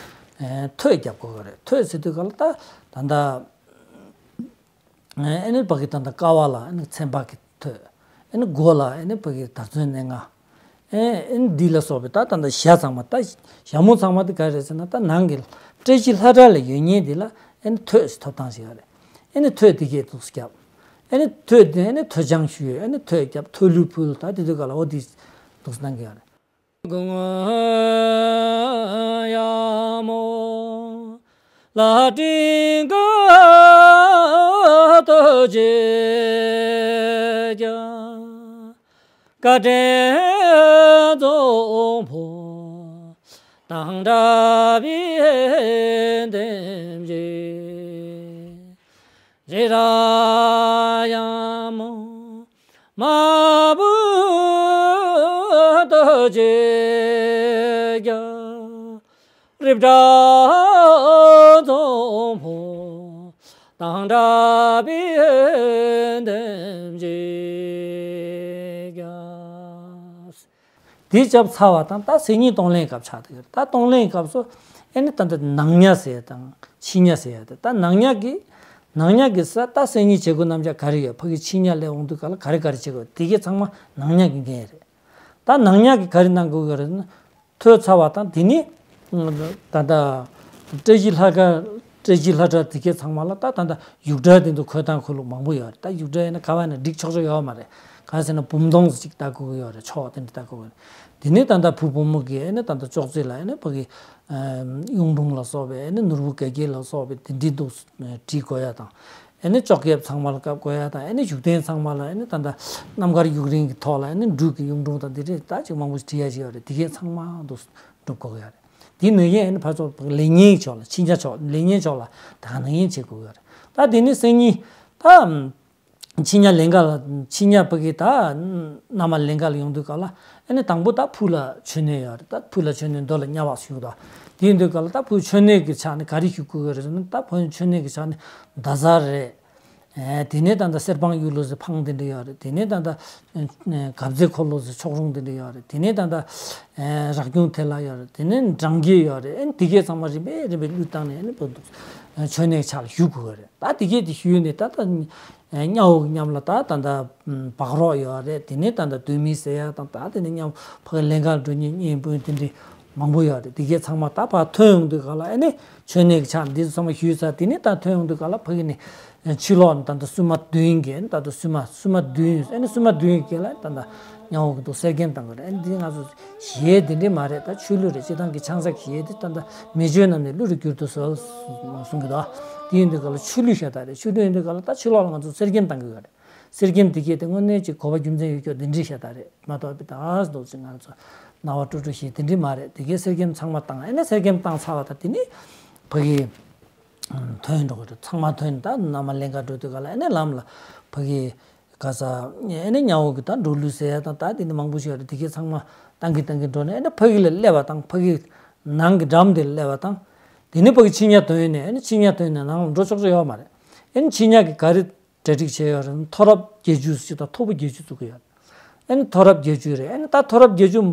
ཨ་ཐོད་རྒྱབ་དགོས་ཀྱི་རེད། ཐོད་ཟེར་དུས་ག་ལ་ད་ད་ལྟ་ཨ་ནི་བོད་ཀྱི་ད་ལྟ་ཀ་བ་ལ་ཨ་ནི་ཚན་པ་གི་ཐོད། ཨ་ནི་མགོ་ལ་ཨ་ནི་བོད་ཀྱི་དར་ཚོན་སྣ་ལྔ། ཨ་ནི་འདི་ལ་སོགས་པའི་ད་ད་ལྟ་ཞྭ་ཚང་མ་ད་ཞྭ་མོ་ཚང་མ་དེ་ག་རེ་རེད་ཟེར་ན་ད་ནང་གི་བཀྲ་ཤིས་ལྷ་བྲག་ལ་ཡོད་མཁན་དེ་ལ་ཨ་ནི་ཐོད་ཟེར་ཐོབ་ཐང་ཞིག་ཡོད་རེད། ཨེ་ནི་ཐོད་དེ་གས་འདུག་སེ་རྒྱབ། ཨེ་ནི་ཐོད་དེ་ཨེ་ནི་ཐོད་ཆང་ཞུ་ཡོད། ཨེ་ནི་ཐོད་རྒྱབ་ཐོད་ལུ་ཕུལ། ད་དེ་དུས་ག་ལ་འོ་དེ་འདུག་སེ་གནང་གི་ཡོད་རེད། དགུང་ཡ་མོ་ ལྷ་སྤྲིན་དཀར་དུ་བརྗིད་ཀྱང་། བཀའ་དྲིན་རྫོང་ཕུག་དང་འདྲ་བའི་ལྡེམ་ཞིག་རི་རབ་ཡང་མོ་དམར་པོ་དུ་བརྗིད་ཀྱང་། རི་བྲག་རྫོང་ཕུག་དང་འདྲ་བའི་ལྡེམ་ཞིག་ཀྱང་། དེ་བཅབ་ཚར་བ་དང་ད་སང་ཉིན་གཏོང་ལེན་སྐབས་ཆགས་བསྡད་ཡོད་རེད། ད་གཏོང་ལེན་སྐབས་སུ་ཨེ་ནི་ད་ལྟ་ནང་ཉ་ཟེར་ཡ་དང་ཕྱི་ཉ་ཟེར་ཡ་དེ། ད་ནང་ཉ་གི་ནང་ཉ་གི་ས་ད་སང་ཉིན་བྱེད་སྒོ་རྣམ་གཞག་ག་རེ་ཡོད། ཕ་གི་ཕྱི་ཉ་སླེབས་འོང་དུས་ག་ལ་ག་རེ་ག་རེ་བྱེད་དགོས། དེ་གའི་ཚང་མ་ནང་ཉ་གི་འགན་རེད། ད་ནང་ཉ་གི་ག་རེ་གནང་དགོས་ཀྱི་རེད་ན། ཐོས་ཚར་བ་དང་དེ་ནི་ད་ལྟ་བཀྲ་ཤིས་ལྷ་བཀྲ་བཀྲ་ཤིས་ལྷ་བྲག་དེ་གའི་ཚང་མ་ལ་ད་ད་ལྟ་ཡུག་སྒྲ་དེ་ཚོ་འཁོད་སྟངས་འཁོད་ལུགས་མང་པོ་ཡོད་རེད། ད་ཡུག་སྒྲ་ཡིན་ན་ག་བ་ན་འགྲིག་ཆོག་ཆོག་ཡོད་མ་རེད། གང་ཟེར་ན་བུམ་སྟོང་ཅིག་ལྟ་དགོས་ཀྱི་ཡོད་རེད། ཕྱོགས་དེ་འདྲ་ལྟ་དགོས་ཀྱི་ཡོད་རེད། དེ་ནས་ད་ལྟ་བུ་བུ་མོ་གི་ཨེ་ནི་ད་ལྟ་ཅོག་ཙེ་ལ་ཨེ་ནི་ཕ་གི་གཡུང་དྲུང་ལ་སོགས་པའི་ཨེ་ནི་ནོར་བུ་དགའ་རྒྱལ་ལ་སོགས་པའི་དེ་འདྲའི་འདུག་བྲིས་དགོས་ཡ་དང་། ཨེ་ནི་ཅོག་རྒྱབ་ཚང་མ་ལ་བཀབ་དགོས་ཡ་དང་། ཨེ་ནི་བཞུགས་གདན་ཚང་མ་ལ་ཨེ་ནི་ད་ལྟ་རྣམ་དཀར་ཡུག་རིང་གི་ཐོག་ལ་ཨེ་ནི་འབྲུག་གི་གཡུང་དྲུང་དང་འདི་འདྲས་ད་ཅིག་མང་པོ་ཞིག་བྲིས་ཡ་ཞིག་ཡོད་རེད། དེ་གས་ཚང་མ་འདུག་སྒྲུབ་དགོས་ཀྱི་ཡོད་རེད། དེའི་ནང་བཞིན་ཨེ་ནི་ཕར་ཚུར་ལས་སྣེའི་ཕྱོགས་ལ་ཕྱི་ཉ་ཕྱོགས་ལས་སྣེའི་ཕྱོགས་ལ་ད་ག་ནང་བཞིན་བྱེད་དགོས་ཀྱི་ཡོད་རེད། ད་དེ་ནི་སང་ཉིན་ད་ཕྱི་ཉ་ལེན་ག་ལ་ཕྱི་ཉ་ཕ་གི་ད་མནའ་མ་ལེན་ག་ལ་ཡོང་དུས་ག་ལ་ཨེ་ནི་དང་པོ་ད་ཕུ་ལ་མཆོད་གནས་ཡོད་རེད། ད་ཕུ་ལ་མཆོད་གནས་མདོ་ལ་གཉའ་བག་ཞུགས་དང་། དེ་ཡིན་དུས་ག་ལ་ད་ཕུ་མཆོད་གནས་ཀྱི་ཆ་ནས་ག་རེ་ཞུགས་དགོས་ཀྱི་རེད་ཟེར་ན། ད་ཕུ་མཆོད་གནས་ཀྱི་ཆ་ནས་ཟླ་གཟར་རེད། ཨེ་དེ་ནས་ད་ལྟ་གསེར་སྦྲང་གཡུ་ལོ་ཟེར་འཕང་དེ་འདྲ་ཡོད་རེད། དེ་ནས་ད་ལྟ་ཨེ་གབ་རྫས་འཁོར་ལོ་ཟེར་ཆོག་རུང་དེ་འདྲ་ཡོད་རེད། དེ་ནས་ད་ལྟ་ཨེ་རག་ཁྱུང་ཐལ་ལ་ཡོད་རེད། དེ་ནས་འབྲང་རྒྱས་ཡོད་རེད། ཨེ་དེ་གས་ཚང་མ་རིམ་པས་རིམ་པས་བླུགས་བཏང་ནས་ཨེ་ནི་བོད་དུ་མཆོད་གནས་ཆ་ལ་ཞུགས་དགོས་རེད། ད་དེ་གས་དེ་ཞུས་ནས་ད་ལྟ་ཨེ་གཉའ་བོ་གི་མཉམ་ལ་ད་ད་ལྟ་བག་རོག་ཡོད་རེད། དེ་ནས་ད་ལྟ་སྡོད་མི་ཟེར་ཡ་དང་། ད་དེ་ནས་མཉམ་ཕ་གི་ལེན་ག་ལ་འགྲོ་མཁན་གཉེན་སྤུན་དེ་འདྲ་མང་པོ་ཡོད་རེད། དེ་གས་ཚང་མ་ད་ཕར་ཐོན་ཡོང་དུས་ག་ལ་ཨེ་ནི་མཆོད་གནས་ཀྱི་ཆ་འདི་ཚོ་ཚང་མ་ཞུས་ཚར། དེ་ནས་ད་ཐོན་ཡོང་དུས་ག་ལ་ཕ་གི་ནས་ཕྱི་ལོགས་ནས་ད་ལྟ་སྲུང་མ་བདུན་གྱིས་ད་ལྟ་སྲུང་མ་སྲུང་མ་བདུན་ཨེ་ནི་སྲུང་མ་བདུན་གྱིས་ལ་ད་ལྟ་གཉའ་བོ་གི་འདུག་གསེར་སྐྱེམས་བཏང་གི་རེད། ཨེ་ནི་འདི་ང་ཚོ་གཞས་འདི་འདྲས་མ་རེད། ད་ཆོས་ལུགས་རེད། སྤྱིར་བཏང་གི་ཆང་ས་གཞས་འདི་ད་ལྟ་མི་ཆོས་རྣམས་ནི་གླུ་རུ་འགྱུར་དུ་གསོལ་གསུང་གི་འདུག་དེ་ཡིན་དུས་ག་ལ་ཆོས་ལུགས་ཤ་སྟག་རེད། ཆོས་ལུགས་ཡིན་དུས་ག་ལ་ད་ཕྱི་ལོགས་ལ་ང་ཚོ་གསེར་སྐྱེམས་བཏང་གི་ཡོད་རེད། གསེར་སྐྱེམས་འདི་གས་དེ་དངོས་གནས་ཀྱི་གོ་བ་རྒྱུ་མཚན་ཡོད་ཀྱོག་འདི་འདྲས་ཤ་སྟག་རེད་མ་གཏོགས་པའི་ད་འདུག་ཅིག་ང་ཚོ་རྣ་བ་སྤྲོ་སྤྲོ་ཞིག་དེ་འདྲས་མ་རེད། དེ་གས་གསེར་སྐྱེམས་ཚང་མ་བཏང་། ཨེ་ནི་གསེར་སྐྱེམས་བཏང་ཚར་བ་དང་དེ་ནི་ཕ་གི་ཐོན་འགྲོ་གི་རེད། ཚང་མ་ཐོན། ད་མནའ་མ་ལེན་ག་འགྲོ་དུས་ག་ལ་ཨེ་ནི་ལམ་ལ་ཕ་གི་ག་ས་ཨེ་ནི་གཉའ་བོ་གི་ད་འགྲོ་ལུགས་ཟེར་ཡ་དང་ད་དེ་ནི་མང་པོ་ཞིག་ཡོད་རེད། དེ་གས་ཚང་མ་བཏང་གི་བཏང་གི་འགྲོ་ནས་ཨེ་ནི་ཕ་གི་ལ་སླེབས་པ་དང་། ཕ་གི་ནང་གི་འགྲམ་དེ་ལ་སླེབས་པ་དང་། དེ་ནི་ཕ་གི་ཕྱི་ཉ་ཐོན་ནས་ཨེ་ནི་ཕྱི་ཉ་ཐོན་ནས་ནང་ལ་འགྲོ་ཆོག་ཆོག་ཡོད་མ་རེད། ཨེ་ནི་ཕྱི་ཉ་གི་ག་རེ་གྲ་སྒྲིག་བྱས་ཡོད་རེད། མཐོ་རབས་བརྒྱད་ཅུ་ཞིག་དང་མཐོ་པོ་བརྒྱད་ཅུ་བཙུགས་ཀྱི་ཡོད་རེད། ཨེ་ནི་མཐོ་རབས་བརྒྱད་ཅུ་རེད། ཨེ་ནི་ད་མཐོ་རབས་བརྒྱད་ཅུ་མ་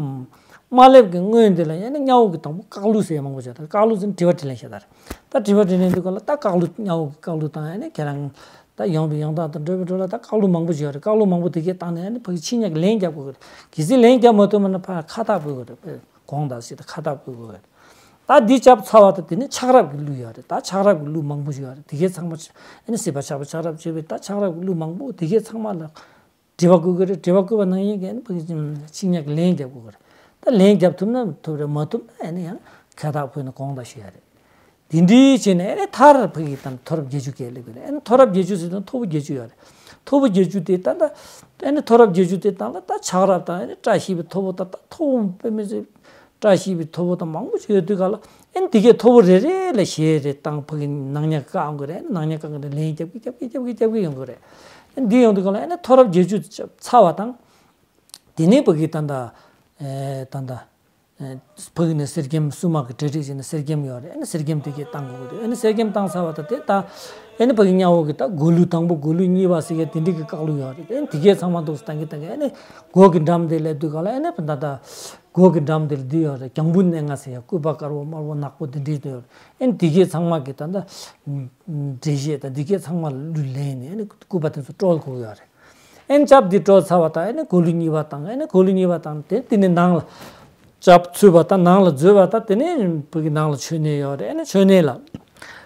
སླེབས་ཀྱི་སྔོན་དེ་ལ་ཨེ་ནི་གཉའ་བོ་གི་དང་པོ་བཀག་ལུགས་ཟེར་མང་པོ་བྱས། ད་བཀག་ལུགས་ཟེར་ན་དྲི་བ་དྲིས་ལན་བྱས་ད་རེད། ད་དྲི་བ་དྲིས་ལན་དུས་ག་ལ་ད་བཀག་ལུགས་གཉའ་བོ་གི་བཀག་ལུགས་དང་ཨེ་ནི་ཁྱེད་རང་ད་ཡོང་དུས་ཡོང་སྟངས་དང་འགྲོ་དུས་འགྲོ་ལ་ད་བཀག་ལུགས་མང་པོ་ཞིག་ཡོད་རེད། བཀག་ལུགས་མང་པོ་དེ་གས་བཏང་ནས་ཨེ་ནི་ཕ་གི་ཕྱི་ཉ་གི་ལན་རྒྱབ་དགོས་ཀྱི་རེད། གལ་སྲིད་ལན་རྒྱབ་མ་ཐུབ་པ་ན་ཕར་ཁ་བཏགས་ཕུལ་དགོས་རེད། དགོངས་དག་ཞེས་དང་ཁ་བཏགས་ཕུལ་དགོས་རེད། ད་འདི་བཅབ་ཚར་བ་དང་དེ་ནས་ཆགས་རབས་ཀྱི་གླུ་ཡོད་རེད། ད་ཆགས་རབས་ཀྱི་གླུ་མང་པོ་ཞིག་ཡོད་རེད། དེ་གས་ཚང་མ་ཨ་ནི་སྲིད་པ་ཆགས་པ་ཆགས་རབས་བྱེད་པའི་ད་ཆགས་རབས་ཀྱི་གླུ་མང་པོ་དེ་གས་ཚང་མ་ལ་དྲི་བ་བཀོད་ཀྱི་རེད། དྲི་བ་བཀོད་པ་ནང་བཞིན་གྱི་ཨ་ནི་ཕ་གི་ཕྱི་ཉ་གི་ལན་རྒྱབ་དགོས་ཀྱི་རེད། ད་ལན་རྒྱབ་ཐུབ་ན་ཐུབ་རེད། མ་ཐུབ་ན་ཨ་ནི་ཡང་ཁ་བཏགས་ཕུལ་ནས་དགོངས་དག་ཞུ་ཡ་རེད། དེ་འདྲའི་བྱས་ནས་ཨ་ནི་མཐར་ཕ་གི་ད་མཐོ་རབས་བརྒྱད་ཅུ་གས་སླེབས་ཀྱི་རེད། ཨ་ནི་མཐོ་རབས་བརྒྱད་ཅུ་ཟེར་དུས་མཐོ་པོ་བརྒྱད་ཅུ་ཡོད་རེད། མཐོ་པོ་བརྒྱད་ཅུ་དེ་ད་ད་ཨ་ནི་མཐོ་རབས་བརྒྱད་ཅུ་དེ་དང་ལ་ད་ཆགས་རབས་དང་ཨ་ནི་བཀྲ་ཤིས་པའི་མཐོ་པོ་དང་ད་མཐོ་པོ་དཔེ་མི་སྲིད་བཀྲ་ཤིས་པའི་མཐོ་པོ་དང་མང་པོ་ཞིག་ཡོད་དུས་ག་ལ་ཨ་ནི་དེ་གས་མཐོ་པོ་རེ་རེ་ལ་གཞས་རེ་བཏང་། ཕ་གི་ནང་ཉ་བཀག་ཡོང་གི་རེད། ནང་ཉ་བཀག་གི་རེད། ལན་རྒྱབ་ཀྱི་རྒྱབ་ཀྱི་རྒྱབ་ཀྱི་རྒྱབ་ཀྱི་ཡོང་གི་རེད། ཨ་ནི་འདི་ཡོང་དུས་ག་ལ་ཨ་ནི་མཐོ་རབས་བརྒྱད་ཅུ་ཚར་བ་དང་དེ་ནས་ཕ་གི་ད་ད་ཨེ་ད་ད། ཕ་གི་ནས་གསེར་སྐྱེམས་སྲུང་མ་གི་གྲ་སྒྲིག་བྱས་ནས་གསེར་སྐྱེམས་ཡོད་རེད། ཨ་ནི་གསེར་སྐྱེམས་དེ་གས་བཏང་དགོས་ཀྱི་འདུག་ཨ་ནི་གསེར་སྐྱེམས་བཏང་ཚར་བ་དང་དེ་ད་ཨ་ནི་ཕ་གི་གཉའ་བོ་གི་ད་གོས་ལུགས་དང་པོ་གོས་ལུགས་གཉིས་པ་ཟེར་ཡ་དེ་འདྲ་གི་བཀག་ལུགས་ཡོད་རེད། ཨ་ནི་དེ་གས་ཚང་མ་འདུག་སེ་བཏང་གི་བཏང་གི་ཨ་ནི་སྒོ་གི་འགྲམ་དེ་སླེབས་དུས་ག་ལ་ཨ་ནི་ད་ད་སྒོ་གི་འགྲམ་དེ་ལ་འདི་ཡོད་རེད། རྒྱང་བུ་སྣེ་ལྔ་ཟེར་ཡ་སྐུད་པ་དཀར་པོ་དམར་པོ་ནག་པོ་དེ་འདྲ་ཡོད་རེད། ཨ་ནི་དེ་གས་ཚང་མ་གི་ད་ད་འགྲེལ་བཤད་དང་དེ་གས་ཚང་མ་ལ་གླུ་ལེན་ནས་ཨ་ནི་སྐུད་པ་དེ་ཚོ་དཀྲོལ་དགོས་ཀྱི་ཡོད་རེད། ཨེ་ནི་བཅབ་འདི་དཀྲོལ་ཚར་བ་དང་ཨེ་ནི་གོས་ལུགས་གཉིས་པ་དང་ཨེ་ནི་གོས་ལུགས་གཉིས་པ་དང་དེ་དེ་ནི་ནང་ལ་བཅབ་ཚུད་པ་དང་ནང་ལ་འཛུལ་བ་དང་དེ་ནི་བུ་གི་ནང་ལ་མཆོད་གནས་ཡོད་རེད། ཨེ་ནི་མཆོད་གནས་ལ་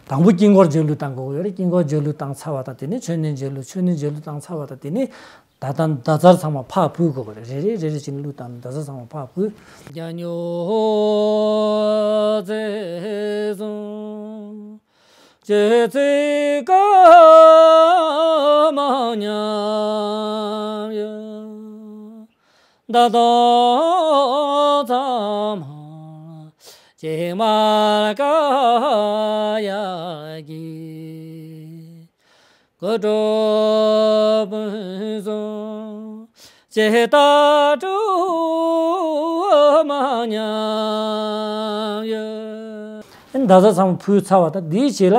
དང་པོ་དཀྱིལ་འཁོར་མཇལ་ལུགས་བཏང་དགོས་ཡོད་རེད། དཀྱིལ་འཁོར་མཇལ་ལུགས་བཏང་ཚར་བ་དང་དེ་ནི་མཆོད་གནས་མཇལ་ལུགས། མཆོད་གནས་མཇལ་ལུགས་བཏང་ཚར་བ་དང་དེ་ནི་ད་ལྟ་ཟླ་གཟར་ཚང་མ་ཕར་ཕུལ་དགོས་རེད། རེ་རེ་རེ་རེ་བྱས་ནས་གླུ་བཏང་ནས་ཟླ་གཟར་ཚང་མ་ཕར་ཕུལ། རྒྱ་སྨྱུག་རྩེ་གསུམ། ཅི་ཚིག་ག་མ་ཉམས་ཡོད། ད་དུང་ཚང་མ་ཅིག་མར་ཀ་ཡ་གི། གོ་གྲོགས་ཕུན་སུམ་ཇི་ལྟར་གྲུབ་མ་ཉམས་ཡོད། ཨེ་ད་ས་ཚང་མ་ཕུལ་ཚར་བ་དང་འདིའི་རྗེས་ལ།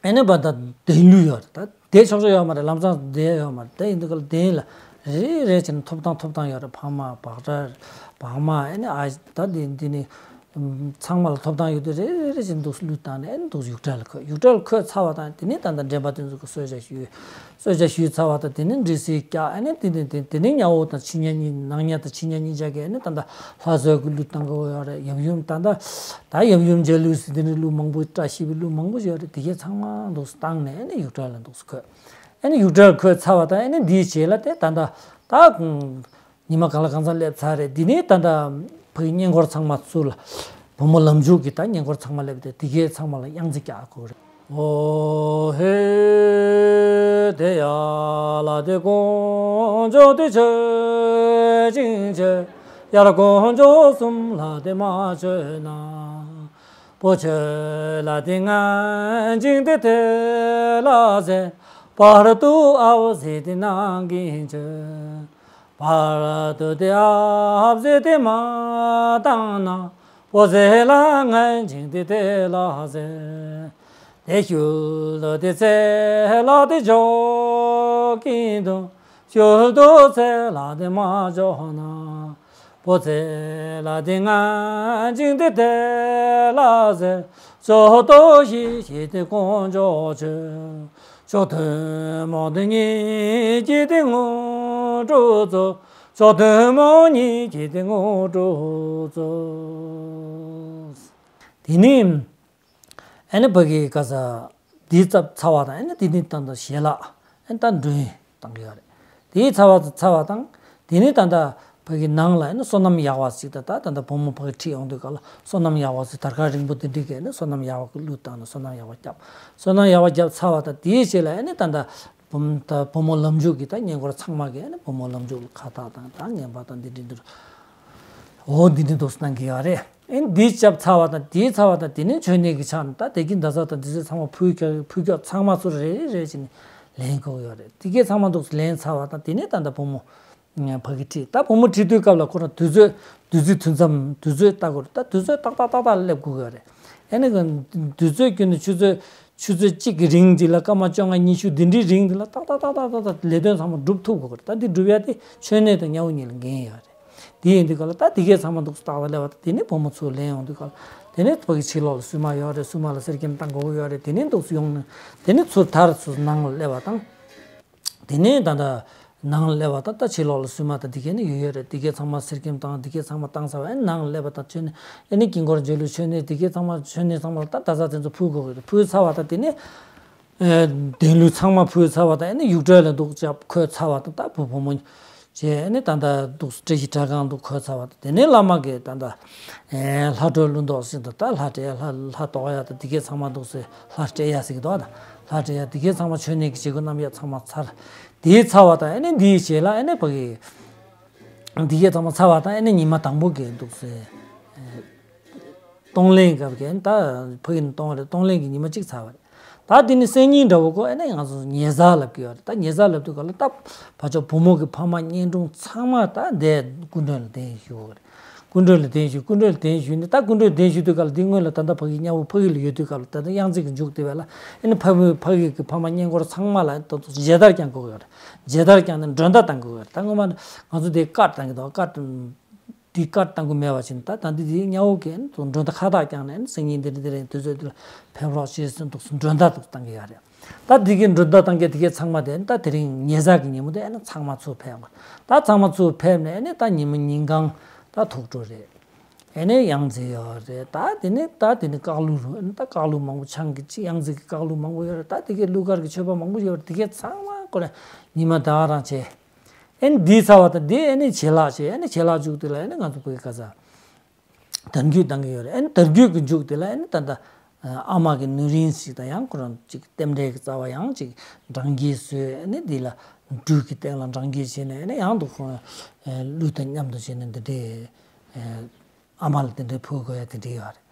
ཨེ་ནི་བ་ད་གདན་ལུས་ཡོད་རེད། ད་བསྡད་ཆོག་ཆོག་ཡོད་མ་རེད། ལམ་སང་བསྡད་ཡོད་མ་རེད། དེ་ཡིན་དུས་ག་ལ་གདན་ལ་རེ་རེ་བྱས་ནས་ཐོབ་ཐང་ཐོབ་ཐང་ཡོད་རེད། ཕ་མ་བག་གྲ་བག་མ་ཨེ་ནི་ཨ་ད་འདི་འདི་ནི་ཚང་མ་ལ་ཐོབ་ཐང་ཡོད་དུས་རེ་རེ་རེ་བྱས་ནས་འདུག་སེ་གླུ་བཏང་ནས་ཨེ་ནི་འདུག་སེ་ཡུག་སྦྲེལ་ལ་འཁོད། ཡུག་སྦྲེལ་ལ་འཁོད་ཚར་བ་དང་དེ་ནས་ད་ལྟ་འདྲེན་པ་དེ་ཚོ་གི་གསོལ་ཇ་ཞུས། གསོལ་ཇ་ཞུས་ཚར་བ་དང་དེ་ནས་འབྲི་སྲོལ་བཀྱག་ཨེ་ནི་དེ་ནས་དེ་དེ་ནས་ཉ་འོ་དང་ཕྱི་ཉ་གཉིས་ནང་ཉ་དང་ཕྱི་ཉ་གཉིས་ཆ་གི་ཨེ་ནི་ད་ལྟ་ལྷ་གསོལ་གི་གླུ་བཏང་གི་ཡོད་རེད། ཡབ་ཡུམ་ད་ལྟ་ད་ཡབ་ཡུམ་མཇལ་གླུ་ཟེར་དེ་ནས་གླུ་མང་པོ་བཀྲ་ཤིས་པའི་གླུ་མང་པོ་ཡོད་རེད། དེ་གས་ཚང་མ་འདུག་སེ་བཏང་ནས་ཨེ་ནི་ཡུག་སྦྲེལ་ལ་འདུག་སེ་འཁོད། ཨེ་ནི་ཡུག་སྦྲེལ་འཁོད་ཚར་བ་དང་ཨེ་ནི་འདིའི་རྗེས་ལ་དེ་ད་ལྟ་ད་ཉི་མ་གང་ལ་གང་འཚམ་སླེབས་ཚར་རེད། འདི་ནས་ད་ལྟ་ཕ་གི་བསྙེན་བཀུར་ཚང་མ་ཚུར་ལ་བུ་མོ་ལམ་འཇུག་གི་ད་བསྙེན་བཀུར་ཚང་མ་སླེབས་ཏེ་དེ་གས་ཚང་མ་ལ་དབྱངས་རྩེད་རྒྱག་དགོས་རེད། ཨོ་ཧེ། དེ་ཡ་ལ་དེ་དཀོན་མཆོག་དེ་མཆོད་ཅིང་མཆོད། ཡར་དཀོན་མཆོག་གསུམ་ལ་དེ་མ་མཆོད་ན། བུ་ཁྱོད་ལ་དེ་ངན་ཅིང་དེ་དེ་ལ་ཟེར། བར་དུ་ཨ་བ་ཟེར་དེ་ནང་གི་མཆོད། བར་དུ་དེ་ཨ་བ་ཟེར་དེ་མ་བཏང་ན། བུ་ཚེ་ལ་ངན་ཅིང་དེ་དེ་ལ་ཟེར། དེ་ཤུལ་དུ་དེ་ཚེ་ལ་དེ་འཇོག་གིན་དུ། ཤུལ་དུ་ཚེ་ལ་དེ་མ་འཇོག་ན། བུ་ཚེ་ལ་དེ་ངན་ཅིང་དེ་དེ་ལ་ཟེར། མཆོག་ཏུ་ཞི་ཞི་དེ་དཀོན་མཆོག་མཆོད། མཆོག་ཐུན་མོང་དེ་ཉིད་ཀྱི་དེ་དངོས་གྲུབ་སྩོལ། མཆོག་ཐུན་མོང་ཉིད་ཀྱི་དེ་དངོས་གྲུབ་སྩོལ། དེ་ནས་ཨ་ནི་ཕ་གི་ག་ས་འདི་བརྩམས་ཚར་བ་དང་ཨ་ནི་དེ་ནས་ད་ལྟ་ཞལ་ལག་ཨ་ནི་ད་མགྲོན་བཏང་གི་ཡོད་རེད། དེའི་ཚར་བ་ཚར་བ་དང་དེ་ནས་ད་ལྟ་ཕ་གི་ནང་ལ་ཨ་ནི་བསོད་ནམས་ཡག་པ་ཞིག་ད་ད་ད་ལྟ་བུ་མོ་ཕ་གི་ཁྲིད་ཡོང་དུས་ག་ལ་བསོད་ནམས་ཡག་པ་ཞིག་དར་དཀར་རིང་པོ་དེ་འདྲི་གས་ཨ་ནི་བསོད་ནམས་ཡག་པ་གི་གླུ་བཏང་ནས་བསོད་ནམས་ཡག་པ་བརྒྱབ། བསོད་ནམས་ཡག་པ་བརྒྱབ་ཚར་བ་དང་དེའི་རྗེས་ལ་ཨ་ནི་ད་ལྟ་བུ་མོ་ད་བུ་མོ་ལམ་འཇུག་གི་ད་བསྙེན་བཀུར་ཚང་མ་གི་ཨ་ནི་བུ་མོ་ལམ་འཇུག་ལ་ཁ་བཏགས་དང་ད་ངན་པ་དང་འདི་འདྲི་འདུག་འོ་འདི་འདྲ་འདུག་སེ་གནང་གི་ཡོད་རེད། ཨེ་འདི་བརྒྱབ་ཚར་བ་དང་དེའི་ཚར་བ་དང་དེ་ནས་མཆོད་གནས་ཀྱི་ཆ་ནས་ད་དེ་གི་ད་ས་དང་དེ་ཚོ་ཚང་མ་ཕུལ་རྒྱག་ཕུལ་རྒྱག་ཚང་མ་ཚུར་རེ་རེ་རེ་བྱས་ནས་ལེན་དགོས་ཡོད་རེད། དེ་གས་ཚང་མ་འདུག་སེ་ལེན་ཚར་བ་དང་དེ་ནས་ད་ལྟ་བུ་མོ་ཕ་གི་ཁྲིད་ད་བུ་མོ་ཁྲིད་དུས་སྐབས་ལ་ཁོ་རང་དུས་ཚོད་དུས་ཚོད་དུས་མཚམས་དུས་ཚོད་ལྟ་དགོས་རེད། ད་དུས་ཚོད་ཏག་ཏག་ཏག་ཏག་སླེབས་དགོས་ཡོད་རེད། ཨེ་ནི་དུས་ཚོད་བསྐྱོན་ནས་ཆུ་ཚོད་ཆུ་ཚོད་གཅིག་གི་རིང་འདི་ལ་སྐར་མ་བཅོ་ལྔ་ཉི་ཤུ་འདི་འདྲའི་རིང་འདི་ལ་ཏག་ཏག་ཏག་ཏག་ཏག་ཏག་ལས་དོན་ཚང་མ་སྒྲུབ་ཐུབ་དགོས་རེད། ད་འདི་སྒྲུབ་ཡ་དེ་མཆོད་གནས་དང་ཉ་བོ་གཉིས་ལ་འགན་ཡོད་རེད། དེ་ཡིན་དུས་ག་ལ་ད་དེ་གས་ཚང་མ་འདུག་སེ་ཏག་ཏག་སླེབས་པ་དང་དེ་ནས་བུ་མོ་ཚུར་ལེན་ཡོང་དུས་ག་ལ་དེ་ནས་ཕ་གི་ཕྱི་ལོགས་ལ་བསུ་མ་ཡོད་རེད། བསུ་མ་ལ་གསེར་སྐྱེམས་བཏང་དགོས་ཀྱི་ཡོད་རེད། དེ་ནས་འདུག་སེ་ཡོང་ནས་དེ་ནས་ཚུར་མཐར་ཚུར་ནང་ལ་སླེབས་པ་དང་། དེ་ནས་ད་ལྟ་ནང་ལ་སླེབས་པ་དང་ད་ཕྱི་ལོགས་ལ་བསུ་མ་དང་དེ་གས་ནི་ཡོད་ཡོད་རེད། དེ་གས་ཚང་མ་གསེར་སྐྱེམས་བཏང་དེ་གས་ཚང་མ་བཏང་ཚར་བ་ཨེ་ནང་ལ་སླེབས་པ་དང་མཆོད་གནས་ཨེ་ནི་དཀྱིལ་འཁོར་མཇལ་ལུགས་མཆོད་གནས་དེ་གས་ཚང་མ་མཆོད་གནས་ཚང་མ་ད་ད་ས་དེ་ཚོ་ཕུལ་དགོས་ཀྱི་རེད། ཕུལ་ཚར་བ་དང་དེ་ནས་ཨེ་གདན་ལུས་ཚང་མ་ཕུལ་ཚར་བ་དང་ཨེ་ནི་ཡུག་སྦྲེལ་ལ་འདུག་ཅག་འཁོད་ཚར་བ་དང་ད་བུ་བུ་མོ་བྱས་ཨེ་ནི་ད་ལྟ་འདུག་བཀྲ་ཤིས་གྲྭ་ཁང་དུ་འཁོད་ཚར་བ་དང་དེ་ནས་བླ་མ་གིས་ད་ལྟ་ཨེ་ལྷ་སྒྲོལ་ལུང་རྟོགས་ཟེར་དུས་ད་ལྷ་སྤྲད་ལྷ་ལྷ་བཏོག་ཡ་དང་དེ་གས་ཚང་མ་འདུག་སེ་ལྷ་སྤྲད་ཡ་ཟེར་གི་འདུག་ད་ལྷ་སྤྲད་ཡ་དེ་གས་ཚང་མ་མཆོད་གནས་ཀྱི་བྱེད་སྒོ་རྣམ་གཡོག་ཚང་མ་ཚར། དེའི་ཚར་བ་དང་ཨེ་ནི་འདིའི་རྗེས་ལ་ཨེ་ནི་ཕ་གི་འདི་གས་ཚང་མ་ཚར་བ་དང་ཨེ་ནི་ཉི་མ་དང་པོ་གི་འདུག་སེ་གཏོང་ལེན་སྐབས་ཀྱི་ཨེ་ནི་ད་ཕ་གི་ནི་གཏོང་བ་རེད། གཏོང་ལེན་གྱི་ཉི་མ་གཅིག་ཚར་བ་རེད། ད་འདི་ནི་སང་ཉིན་འདྲ་བོ་གོ་ཨེ་ནི་ང་ཚོ་ཉེ་སར་ལབ་ཀྱི་ཡོད་རེད། ད་ཉེ་སར་ལབ་དུས་ག་ལ་ད་ཕ་ཆོ་བུ་མོ་གི་ཕ་མ་གཉེན་དྲུང་ཚང་མ་ད་འདས་སྐུ་མགྲོན་ལ་གདན་ཞུ་དགོས་རེད། སྐུ་མགྲོན་ལ་གདན་ཞུ། སྐུ་མགྲོན་ལ་གདན་ཞུས་ནས་ད་སྐུ་མགྲོན་གདན་ཞུ་དུས་སྐབས་ལ་འདི་སྔོན་ལ་ད་ལྟ་ཕ་གི་ཉ་བོ་ཕ་གི་ལ་ཡོད་དུས་སྐབས་ལ་ད་ལྟ་དབྱངས་རྩེ་གི་མཇུག་དེ་བས་ལ་ཨེ་ནི་ཕ་བུ་ཕ་གི་གི་ཕ་མ་གཉེན་སྐོར་ཚང་མ་ལ་ད་མཇལ་དར་བརྐྱང་དགོས་ཡོད་རེད། མཇལ་དར་བརྐྱངས་ནས་མགྲོན་བརྡ་བཏང་དགོས་ཡོད་རེད། ད་སྔོན་མ་ང་ཚོ་དེ་ཀར་བཏང་གི་འདུག་ཀར་འདི་ཀར་བཏང་དགོས་མེད་པ་བྱས་ནས་ད་ད་འདི་དེ་ཉ་བོ་གི་ཨེ་ནི་མགྲོན་བརྡ་ཁ་བཏགས་བརྐྱངས་ནས་ཨེ་ནི་སང་ཉིན་འདི་འདི་རེད་དུས་ཚོད་འདི་ལ་ཕེབས་རོགས་ཞེས་ཟེར་འདུག་མགྲོན་བརྡ་འདུག་བཏང་གི་ཡོད་རེད། ད་འདི་གའི་མགྲོན་བརྡ་བཏང་མཁན་དེ་གའི་ཚང་མ་དེ་ད་དེ་རིང་ཉེ་སར་གི་ཉིན་མོ་དེ་ཨེ་ནི་ཚང་མ་ཚུར་ཕེབས་དགོས། ད་ཚང་མ་ཚུར་ཕེབས་ནས་ཨེ་ནི་ད་ཉིན་མོ་ཉིན་གང་ད་ཐུགས་སྤྲོ་རེད། ཨེ་ནི་དབྱངས་རྩེ་ཡོད་རེད། ད་དེ་ནི་ད་དེ་ནི་བཀའ་གླུ་རུ་ཨེ་ནི་ད་བཀའ་གླུ་མང་པོ་ཆང་གི་ཅི་དབྱངས་རྩེ་གི་བཀའ་གླུ་མང་པོ་ཡོད་རེད། ད་དེ་གའི་གླུ་གར་གི་མཆོད་པ་མང་པོ་ཡོད་རེད། དེ་གའི་ཚང་མ་ཁོ་རང་ཉི་མ་ཟླ་བ་རང་བྱས། ཨེ་ནི་འདི་ཚར་བ་དང་འདི་ཨེ་ནི་བྱེད་ལག་བྱས། ཨེ་ནི་བྱེད་ལག་མཇུག་དེ་ལ་ཨེ་ནི་ང་ཚོ་བོད་ཀྱི་ག་ས་དར་རྒྱུད་བཏང་གི་ཡོད་རེད། ཨེ་ནི་དར་རྒྱུད་ཀྱི་མཇུག་དེ་ལ་ཨེ་ནི་ད་ལྟ་ ཨ་མ་གི་ནུ་རིན་ཞིག་དང་ཡང་ཁོ་རང་ཅིག་རྟེན་འབྲེལ་གྱི་རྩ་བ་ཡང་ཅིག་འབྲང་རྒྱས་བཟོས་ནས་འདི་ལ་སྦྲུལ་གྱི་སྟེང་ལ་འབྲང་རྒྱས་བྱས་ནས་ཡང་དུ་ཁོང་ཀླུ་དང་མཉམ་དུ་བྱས་ནས་འདི་འདྲའི་ཨ་མ་ལ་དེ་འདྲའི་ཕུལ་དགོས་ཡ་དེ་འདྲ་ཡོད་རེད།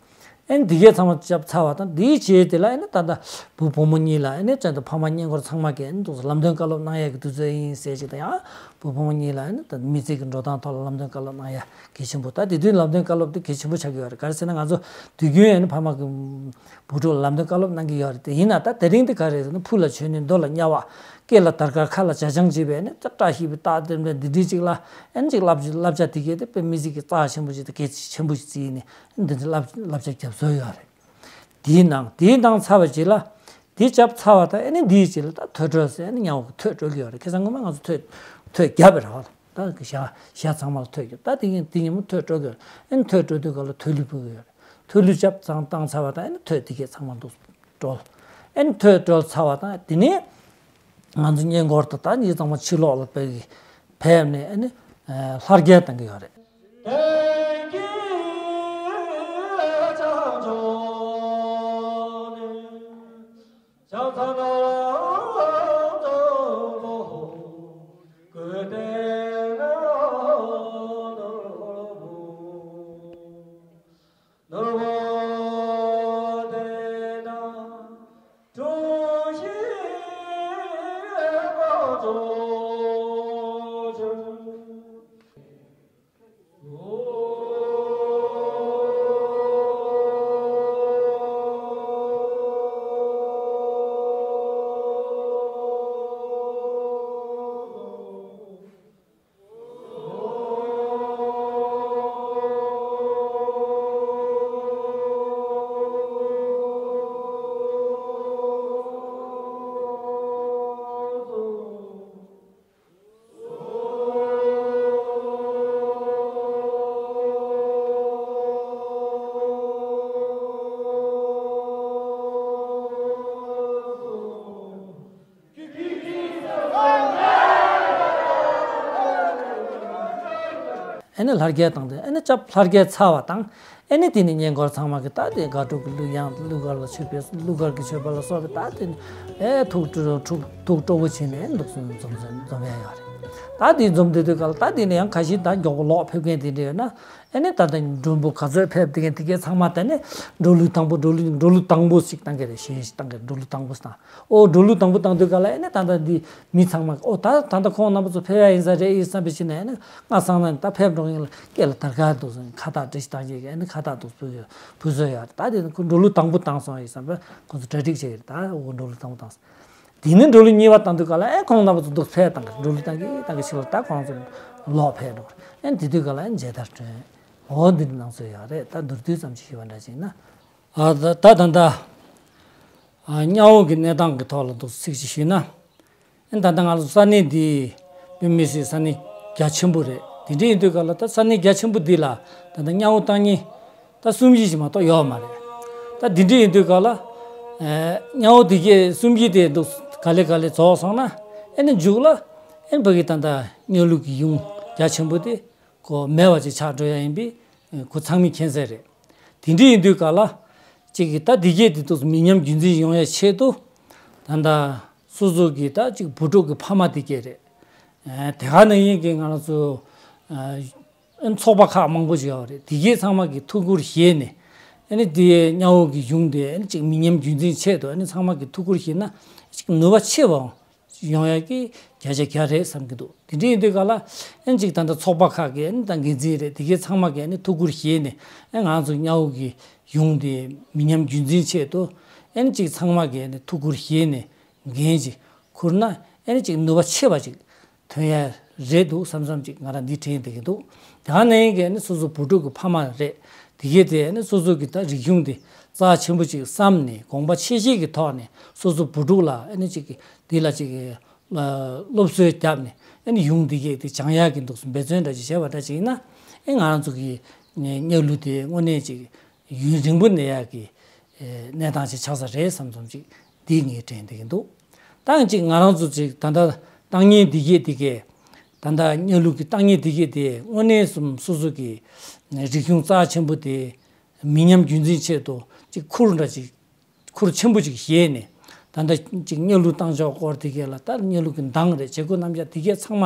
ཨེ་འདི་གས་ཚང་མ་བཅབ་ཚར་བ་དང་འདིའི་རྗེས་དེ་ལ་ཨེ་ནི་ད་ལྟ་བུ་བུ་མོ་གཉིས་ལ་ཨེ་ནི་བཙན་དང་ཕ་མ་གཉེན་སྐོར་ཚང་མ་གིས་ཨེ་ནི་འདུག་ལམ་སྟོན་བཀའ་སློབ་གནང་ཡ་གི་དུས་ཚོད་ཡིན་ཟེར་ཅིག་དང་ཡང་བུ་བུ་མོ་གཉིས་ལ་ཨེ་ནི་ད་མི་ཚེ་གི་འགྲོ་སྟངས་ཐོག་ལ་ལམ་སྟོན་བཀའ་སློབ་གནང་ཡ་གལ་ཆེན་པོ། ད་དེ་དུས་ལམ་སྟོན་བཀའ་སློབ་དེ་གལ་ཆེན་པོ་ཆགས་ཀྱི་ཡོད་རེད། ག་རེ་ཟེར་ན་ང་ཚོ་དུས་རྒྱུན་ཨེ་ནི་ཕ་མ་གི་བུ་ཕྲུག་ལ་ལམ་སྟོན་བཀའ་སློབ་གནང་གི་ཡོད་རེད། དེ་ཡིན་ན་ད་དེ་རིང་དེ་ག་རེ་ཟེར་ན་ཕུ་ལ་ཆོས་ནི་མདོ་ལ་དམྱལ་བ། སྐེ་ལ་དར་དཀར་ཁ་ལ་བྱ་ཆང་བྱེད་པའི་ནི་བཀྲ་ཤིས་པའི་རྟགས་དེ་འདྲ་འདི་འདྲའི་ཅིག་ལ་ཨེ་ནི་ཅིག་བསླབ་བསླབ་བྱ་དེ་གས་དེ་དཔེ་མི་སྲིད་ཀྱི་རྩ་ཆེན་པོ་ཅིག་དང་གལ་ཆེན་པོ་ཅིག་བརྩིས་ནས་འདི་འདྲ་བསླབ་བསླབ་བྱ་རྒྱབ་སྲོལ་ཡོད་རེད། དེའི་ནང་དེའི་ནང་ཚར་བ་ཅིག་ལ་དེ་བཅབ་ཚར་བ་དང་ཨེ་ནི་འདིའི་ཅིག་ལ་ད་ཐོས་གྲོལ་ཟེར་ཨེ་ནི་མཉམ་པོ་ཐོས་གྲོལ་གྱི་ཡོད་རེད། ཁ་སང་སྔོན་མ་ང་ཚོ་ཐོས་ཐོས་བརྒྱབ་པ་རེད་བ། ད་ཞག་ཞག་ཚང་མ་ལ་ཐོས་རྒྱབ། ད་དེ་ཡིན་དེ་ཉིན་མོ་ཐོས་གྲོལ་གྱི་ཡོད་རེད། ཨེ་ནི་ཐོས་གྲོལ་དུས་སྐབས་ལ་ཐོས་ལུས་ཕུལ་གྱི་ཡོད་རེད། ཐོས་ལུས་བཅབ་ཚང་བཏང་ཚར་བ་དང་ཨེ་ནི་ཐོས་དེ་གས་ཚང་མ་འདུག་གྲོལ། ཨེ་ནི་ཐོས་གྲོལ་ཚར་བ་དང་དེ་ནས་ང་ཚོ་གཉེན་སྐོར་དུ་ད་ཉིན་ཚང་མ་ཕྱི་ལོགས་ལ་ཕེབས་ཀྱི་ཕེབས་ནས་ཨེ་ནི་ལྷ་བརྒྱད་བཏང་གི་ཡོད་རེད། ཨེ་ནི་ལྷ་བརྒྱད་བཏང་སྟེ་ཨེ་ནི་སྐྱབས་ལྷ་བརྒྱད་ཚར་བ་དང་། ཨེ་ནི་དེ་ནི་གཉེན་སྐོར་ཚང་མ་གི་ད་དེ་དགའ་སྤྲོ་གི་གླུ་དབྱངས་གླུ་གར་ལ་མཆོད་པའི་གླུ་གར་གྱི་མཆོད་པ་ལ་སོགས་པའི་ད་དེ་ནི་ཨེ་ཐུགས་སྤྲོ་ཐུགས་ཐུགས་སྤྲོ་བོ་བྱས་ནས་ཨེ་འདུག་སེ་འཛོམས་འཛོམས་འཛོམས་ཡ་ཡོད་རེད། ད་དེ་འཛོམས་བསྡད་དུས་སྐབས་ལ་ད་དེ་ནི་ཡང་ཁ་ཤས་ད་མགྱོགས་པོ་ལོག་ཕེབས་མཁན་དེ་འདྲ་ཡོད་ན། ཨེ་ནི་ད་ལྟ་མགྲོན་པོ་ག་ཚོད་ཕེབས་དེ་གན་དེ་གན་ཚང་མ་ད་ནི་འགྲོ་ལུགས་དང་པོ་འགྲོ་ལུགས་འགྲོ་ལུགས་དང་པོ་ཞིག་བཏང་གི་རེད། གཞས་ཞིག་བཏང་གི་རེད། འགྲོ་ལུགས་དང་པོ་བཏང་། ཨོ་འགྲོ་ལུགས་དང་པོ་བཏང་དུས་ག་ལ་ཨེ་ནི་ད་ལྟ་འདི་མི་ཚང་མ་ཨོ་ད་ད་ལྟ་ཁོང་རྣམ་པ་ཚོ་ཕེབས་ཡ་ཡིན་ས་རེད་ཡིན་བསམ་པའི་ཕྱིར་ནས་ཨེ་ནི་སྔ་སང་ན་ད་ཕེབས་འགྲོ་ཡིན་ལ་སྐེ་ལ་དར་དཀར་འདུག་ཟེར་ཁ་བཏགས་འདྲ་ཞིག་བཏང་གི་ཨེ་ནི་ཁ་བཏགས་འདུག་ཕུལ་ཕུལ་བཟོས་ཡ་ད་དེ་ཁོ་འགྲོ་ལུགས་དང་པོ་བཏང་སོང་ཡིན་བསམ་པ་ཁོ་ཚོ་གྲ་སྒྲིག་བྱས་ཡོད་ད་ཨོ་འགྲོ་ལུགས་དང་པོ་བཏང་སོང་། དེ་ནས་འགྲོ་ལུགས་གཉིས་པ་བཏང་དུས་ག་ལ་ཨེ་ཁོང་རྣམ་པ་ཚོ་འདུག་ཕེབས་བཏང་གི་འགྲོ་ལུགས་བཏང་གི་བཏང་གི་ཕྱི་ལ་ད་ཁོང་ཚོ་ལོག་ཕེབས་འགྲོ་ཨེ་དེ་དུས་ག་ལ་ཨེ་མཇལ་དར་སྒྲོན། འོ་འདི་ནང་ཚོ་ཡོད་རེད། ད་མདོར་བསྡུས་ཙམ་ཞིག་ཞུས་པ་འདྲ་ཞིག་ན། ཨ་ད་ད་ད་ད་ཨ་དམྱལ་བ་གི་གནས་སྟངས་ཀྱི་ཐོག་ལ་འདུག་ཚིག་ཅིག་ཞུས་ན། ཨ་ད་ལྟ་ང་ཚོ་ས་གནས་འདི་དཔེ་མི་སྲིད་ས་གནས་རྒྱ་ཆེན་པོ་རེད། དེ་འདྲ་ཡིན་དུས་ག་ལ་ད་ས་གནས་རྒྱ་ཆེན་པོ་འདི་ལ་ད་ལྟ་དམྱལ་བ་བཏང་མཁན་ད་གསུམ་བཞི་ཞིག་མ་གཏོགས་ཡོད་མ་རེད། ད་དེ་འདྲ་ཡིན་དུས་ག་ལ་ཨ་དམྱལ་བ་དེ་གས་གསུམ་བཞི་དེ་འདུག་ག་ལེ་ག་ལེ་རྫོགས་སོང་ན་ཨེ་ནི་མཇུག་ལ་ཨེ་ནི་ཕ་གི་ད་ལྟ་དམྱལ་བ་གི་ཡུམ་རྒྱ་ཆེན་པོ་དེ། ཁོ་མེད་པ་ཅིག་ཆགས་འགྲོ་ཡ་ཡིན་པས་ཁོ་ཚང་མས་མཁྱེན་གསལ་རེད། དེ་འདྲ་ཡིན་དུས་ག་ལ་ཅིག་གིས་ད་འདི་གས་དེ་དུས་མི་ཉམས་རྒྱུན་འཛིན་ཡོང་ཡ་ཆེད་དུ་ད་ལྟ་སོ་སོ་གི་ད་ཅིག་བུ་ཕྲུག་གི་ཕ་མ་དེ་གས་རེད། ཨ་དེ་ག་ནང་བཞིན་གྱི་ང་རང་ཚོ་ཨ་ཚོགས་པ་ཁག་མང་པོ་ཞིག་ཡོད་རེད། དེ་གས་ཚང་མ་གི་ཐུགས་ཁུར་བཞེས་ནས་ཨ་ནི་དེ་དམྱལ་བ་གི་ཡུམ་དེ་ཨ་ནི་ཅིག་མི་ཉམས་རྒྱུན་འཛིན་ཆེད་དུ་ཨ་ནི་ཚང་མ་གི་ཐུགས་ཁུར་བཞེས་ན་ཅིག་ནུས་པ་ཆེ་བའང་ཡོང་ཡག་གི་བརྒྱ་ཆ་བརྒྱ་རེད་བསམ་གྱི་འདུག་དེ་འདྲ་ཡིན་དུས་ག་ལ་ཨན་ཅིག་ད་ལྟ་ཚོགས་པ་ཁག་གི་ཨན་ད་འགན་འཛིན་རེད། དེ་གའི་ཚང་མ་གི་ཨན་ཐུགས་ཁུར་བཞེས་ནས་ཨན་ང་ཚོ་དམྱལ་བ་གི་ཡུམ་དེ་མི་ཉམས་རྒྱུན་འཛིན་ཆེད་དུ་ཨན་ཅིག་ཚང་མ་གི་ཨན་ཐུགས་ཁུར་བཞེས་ནས་འགན་ཅིག་ཁུར་ན་ཨན་ཅིག་ནུས་པ་ཆེ་བ་ཅིག་ཐོན་ཡ་རེད་འདུག་བསམ་བསམ་ཅིག་ང་རང་འདི་དྲན་བསྡད་ཀྱི་འདུག་དེ་ག་ནས་ཡིན་གི་ཨན་སོ་སོ་བུ་ཕྲུག་གི་ཕ་མ་རེད། དེ་གའི་དེ་ཨན་སོ་སོ་གི་ད་རིག་གཞུང་དེ་རྩ་ཆེན་པོ་ཅིག་བསམ་ནས་དགོངས་པ་ཆེ་བཞེས་ཀྱི་ཐོག་ནས་སོ་སོ་བུ་ཕྲུག་ལ་ཨན་ཅིག་འདི་ལ་ཅིག་སློབ་གསོ་བརྒྱབ་ནས་ཨ་ནི་ཡུམ་འདི་གས་དེ་སྦྱང་ཡག་གི་འདུག་སེ་འབད་བརྩོན་འདྲ་ཅིག་བྱས་པ་འདྲ་ཅིག་ཡིན་ན་ཨེ་ང་རང་ཚོ་གི་དམྱལ་བ་དེ་དངོས་གནས་ཅིག་ཡུན་རིང་པོ་གནས་ཡག་གི་གནས་སྟངས་ཅིག་ཆགས་ས་རེད་བསམ་བསམ་ཅིག་འདི་ངས་དྲན་བསྡད་ཀྱི་འདུག་ད་ཅིག་ང་རང་ཚོ་ཅིག་ད་ལྟ་བཏང་མཁན་འདི་གས་དེ་གས་ད་ལྟ་དམྱལ་བ་གི་བཏང་མཁན་འདི་གས་དེ་དངོས་གནས་སུ་སོ་སོ་གི་རིག་གཞུང་རྩ་ཆེན་པོ་དེ་མི་ཉམས་རྒྱུན་འཛིན་ཆེད་དུ་ཅིག་ཁུར་འདྲ་ཅིག་ཁུར་ཆེན་པོ་ཅིག་བཞེས་ནས། ད་ལྟ་ཅིག་གཉའ་ལུག་བཏང་ཕྱོགས་སྐོར་དེ་གས་ལ། ད་གཉའ་ལུག་གི་མདངས་རེད། བྱེད་སྒོ་རྣམ་གཞག་དེ་གས་ཚང་མ་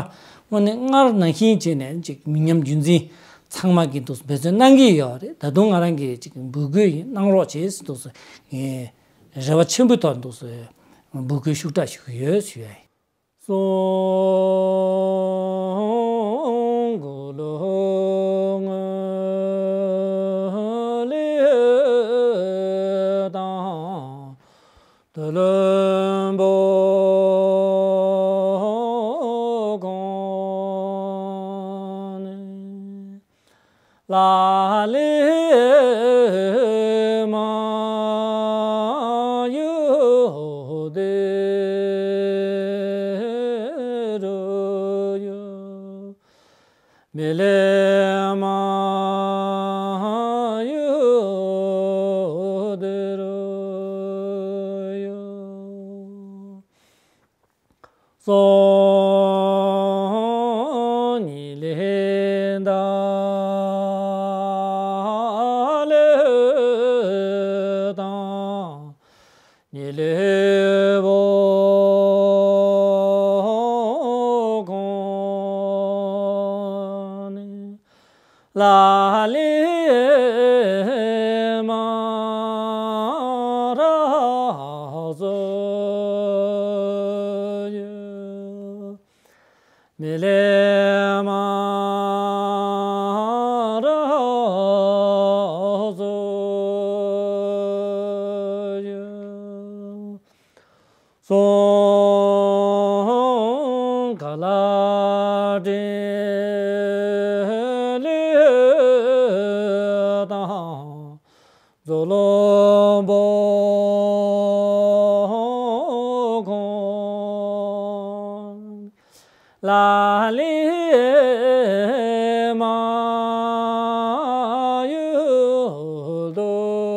དངོས་གནས་སྔར་ནང་བཞིན་བྱས་ནས། ཅིག་མི་ཉམས་རྒྱུན་འཛིན་ཚང་མ་གིས་འདུག་སེ་འབད་བརྩོན་གནང་གི་ཡོད་རེད། ད་དུང་ང་རང་གིས་ཅིག་འབོད་སྐུལ་གནང་རོགས་བྱེད་ཟེར་འདུག་སེ་ངས་རེ་བ་ཆེན་པོའི་ཐོག་འདུག་སེ་འབོད་སྐུལ་ཤུགས་དྲག་ཞུ་གི་ཡོད་ཞུ་ཡ་ཡིན། སོང་གོ་ལོ་ངོ་ལེ་དང་དུ་ལོན་པོ་གོང་ནས། ལ་ལེ་མ་ཡུ་དེ་རུ་ཡུ། མི་ལེ་མ་ཡུ་དེ་རུ་ཡུ། སོ་ཉི་ལེ་ད་ལེ་དང་ཉི་ལེ་བོ་གོང་ནས། ལ་ལེ་མ་ར་ཟོ་ཡོ། མི་ལེ་མ་ར་ཟོ་ཡོ། སོང་ག་ལ་དྲིན་ལེ་དང་ཛོ་ལོ་བོ་གོང་། ལ་ལེ་མ་ཡུ་དོ།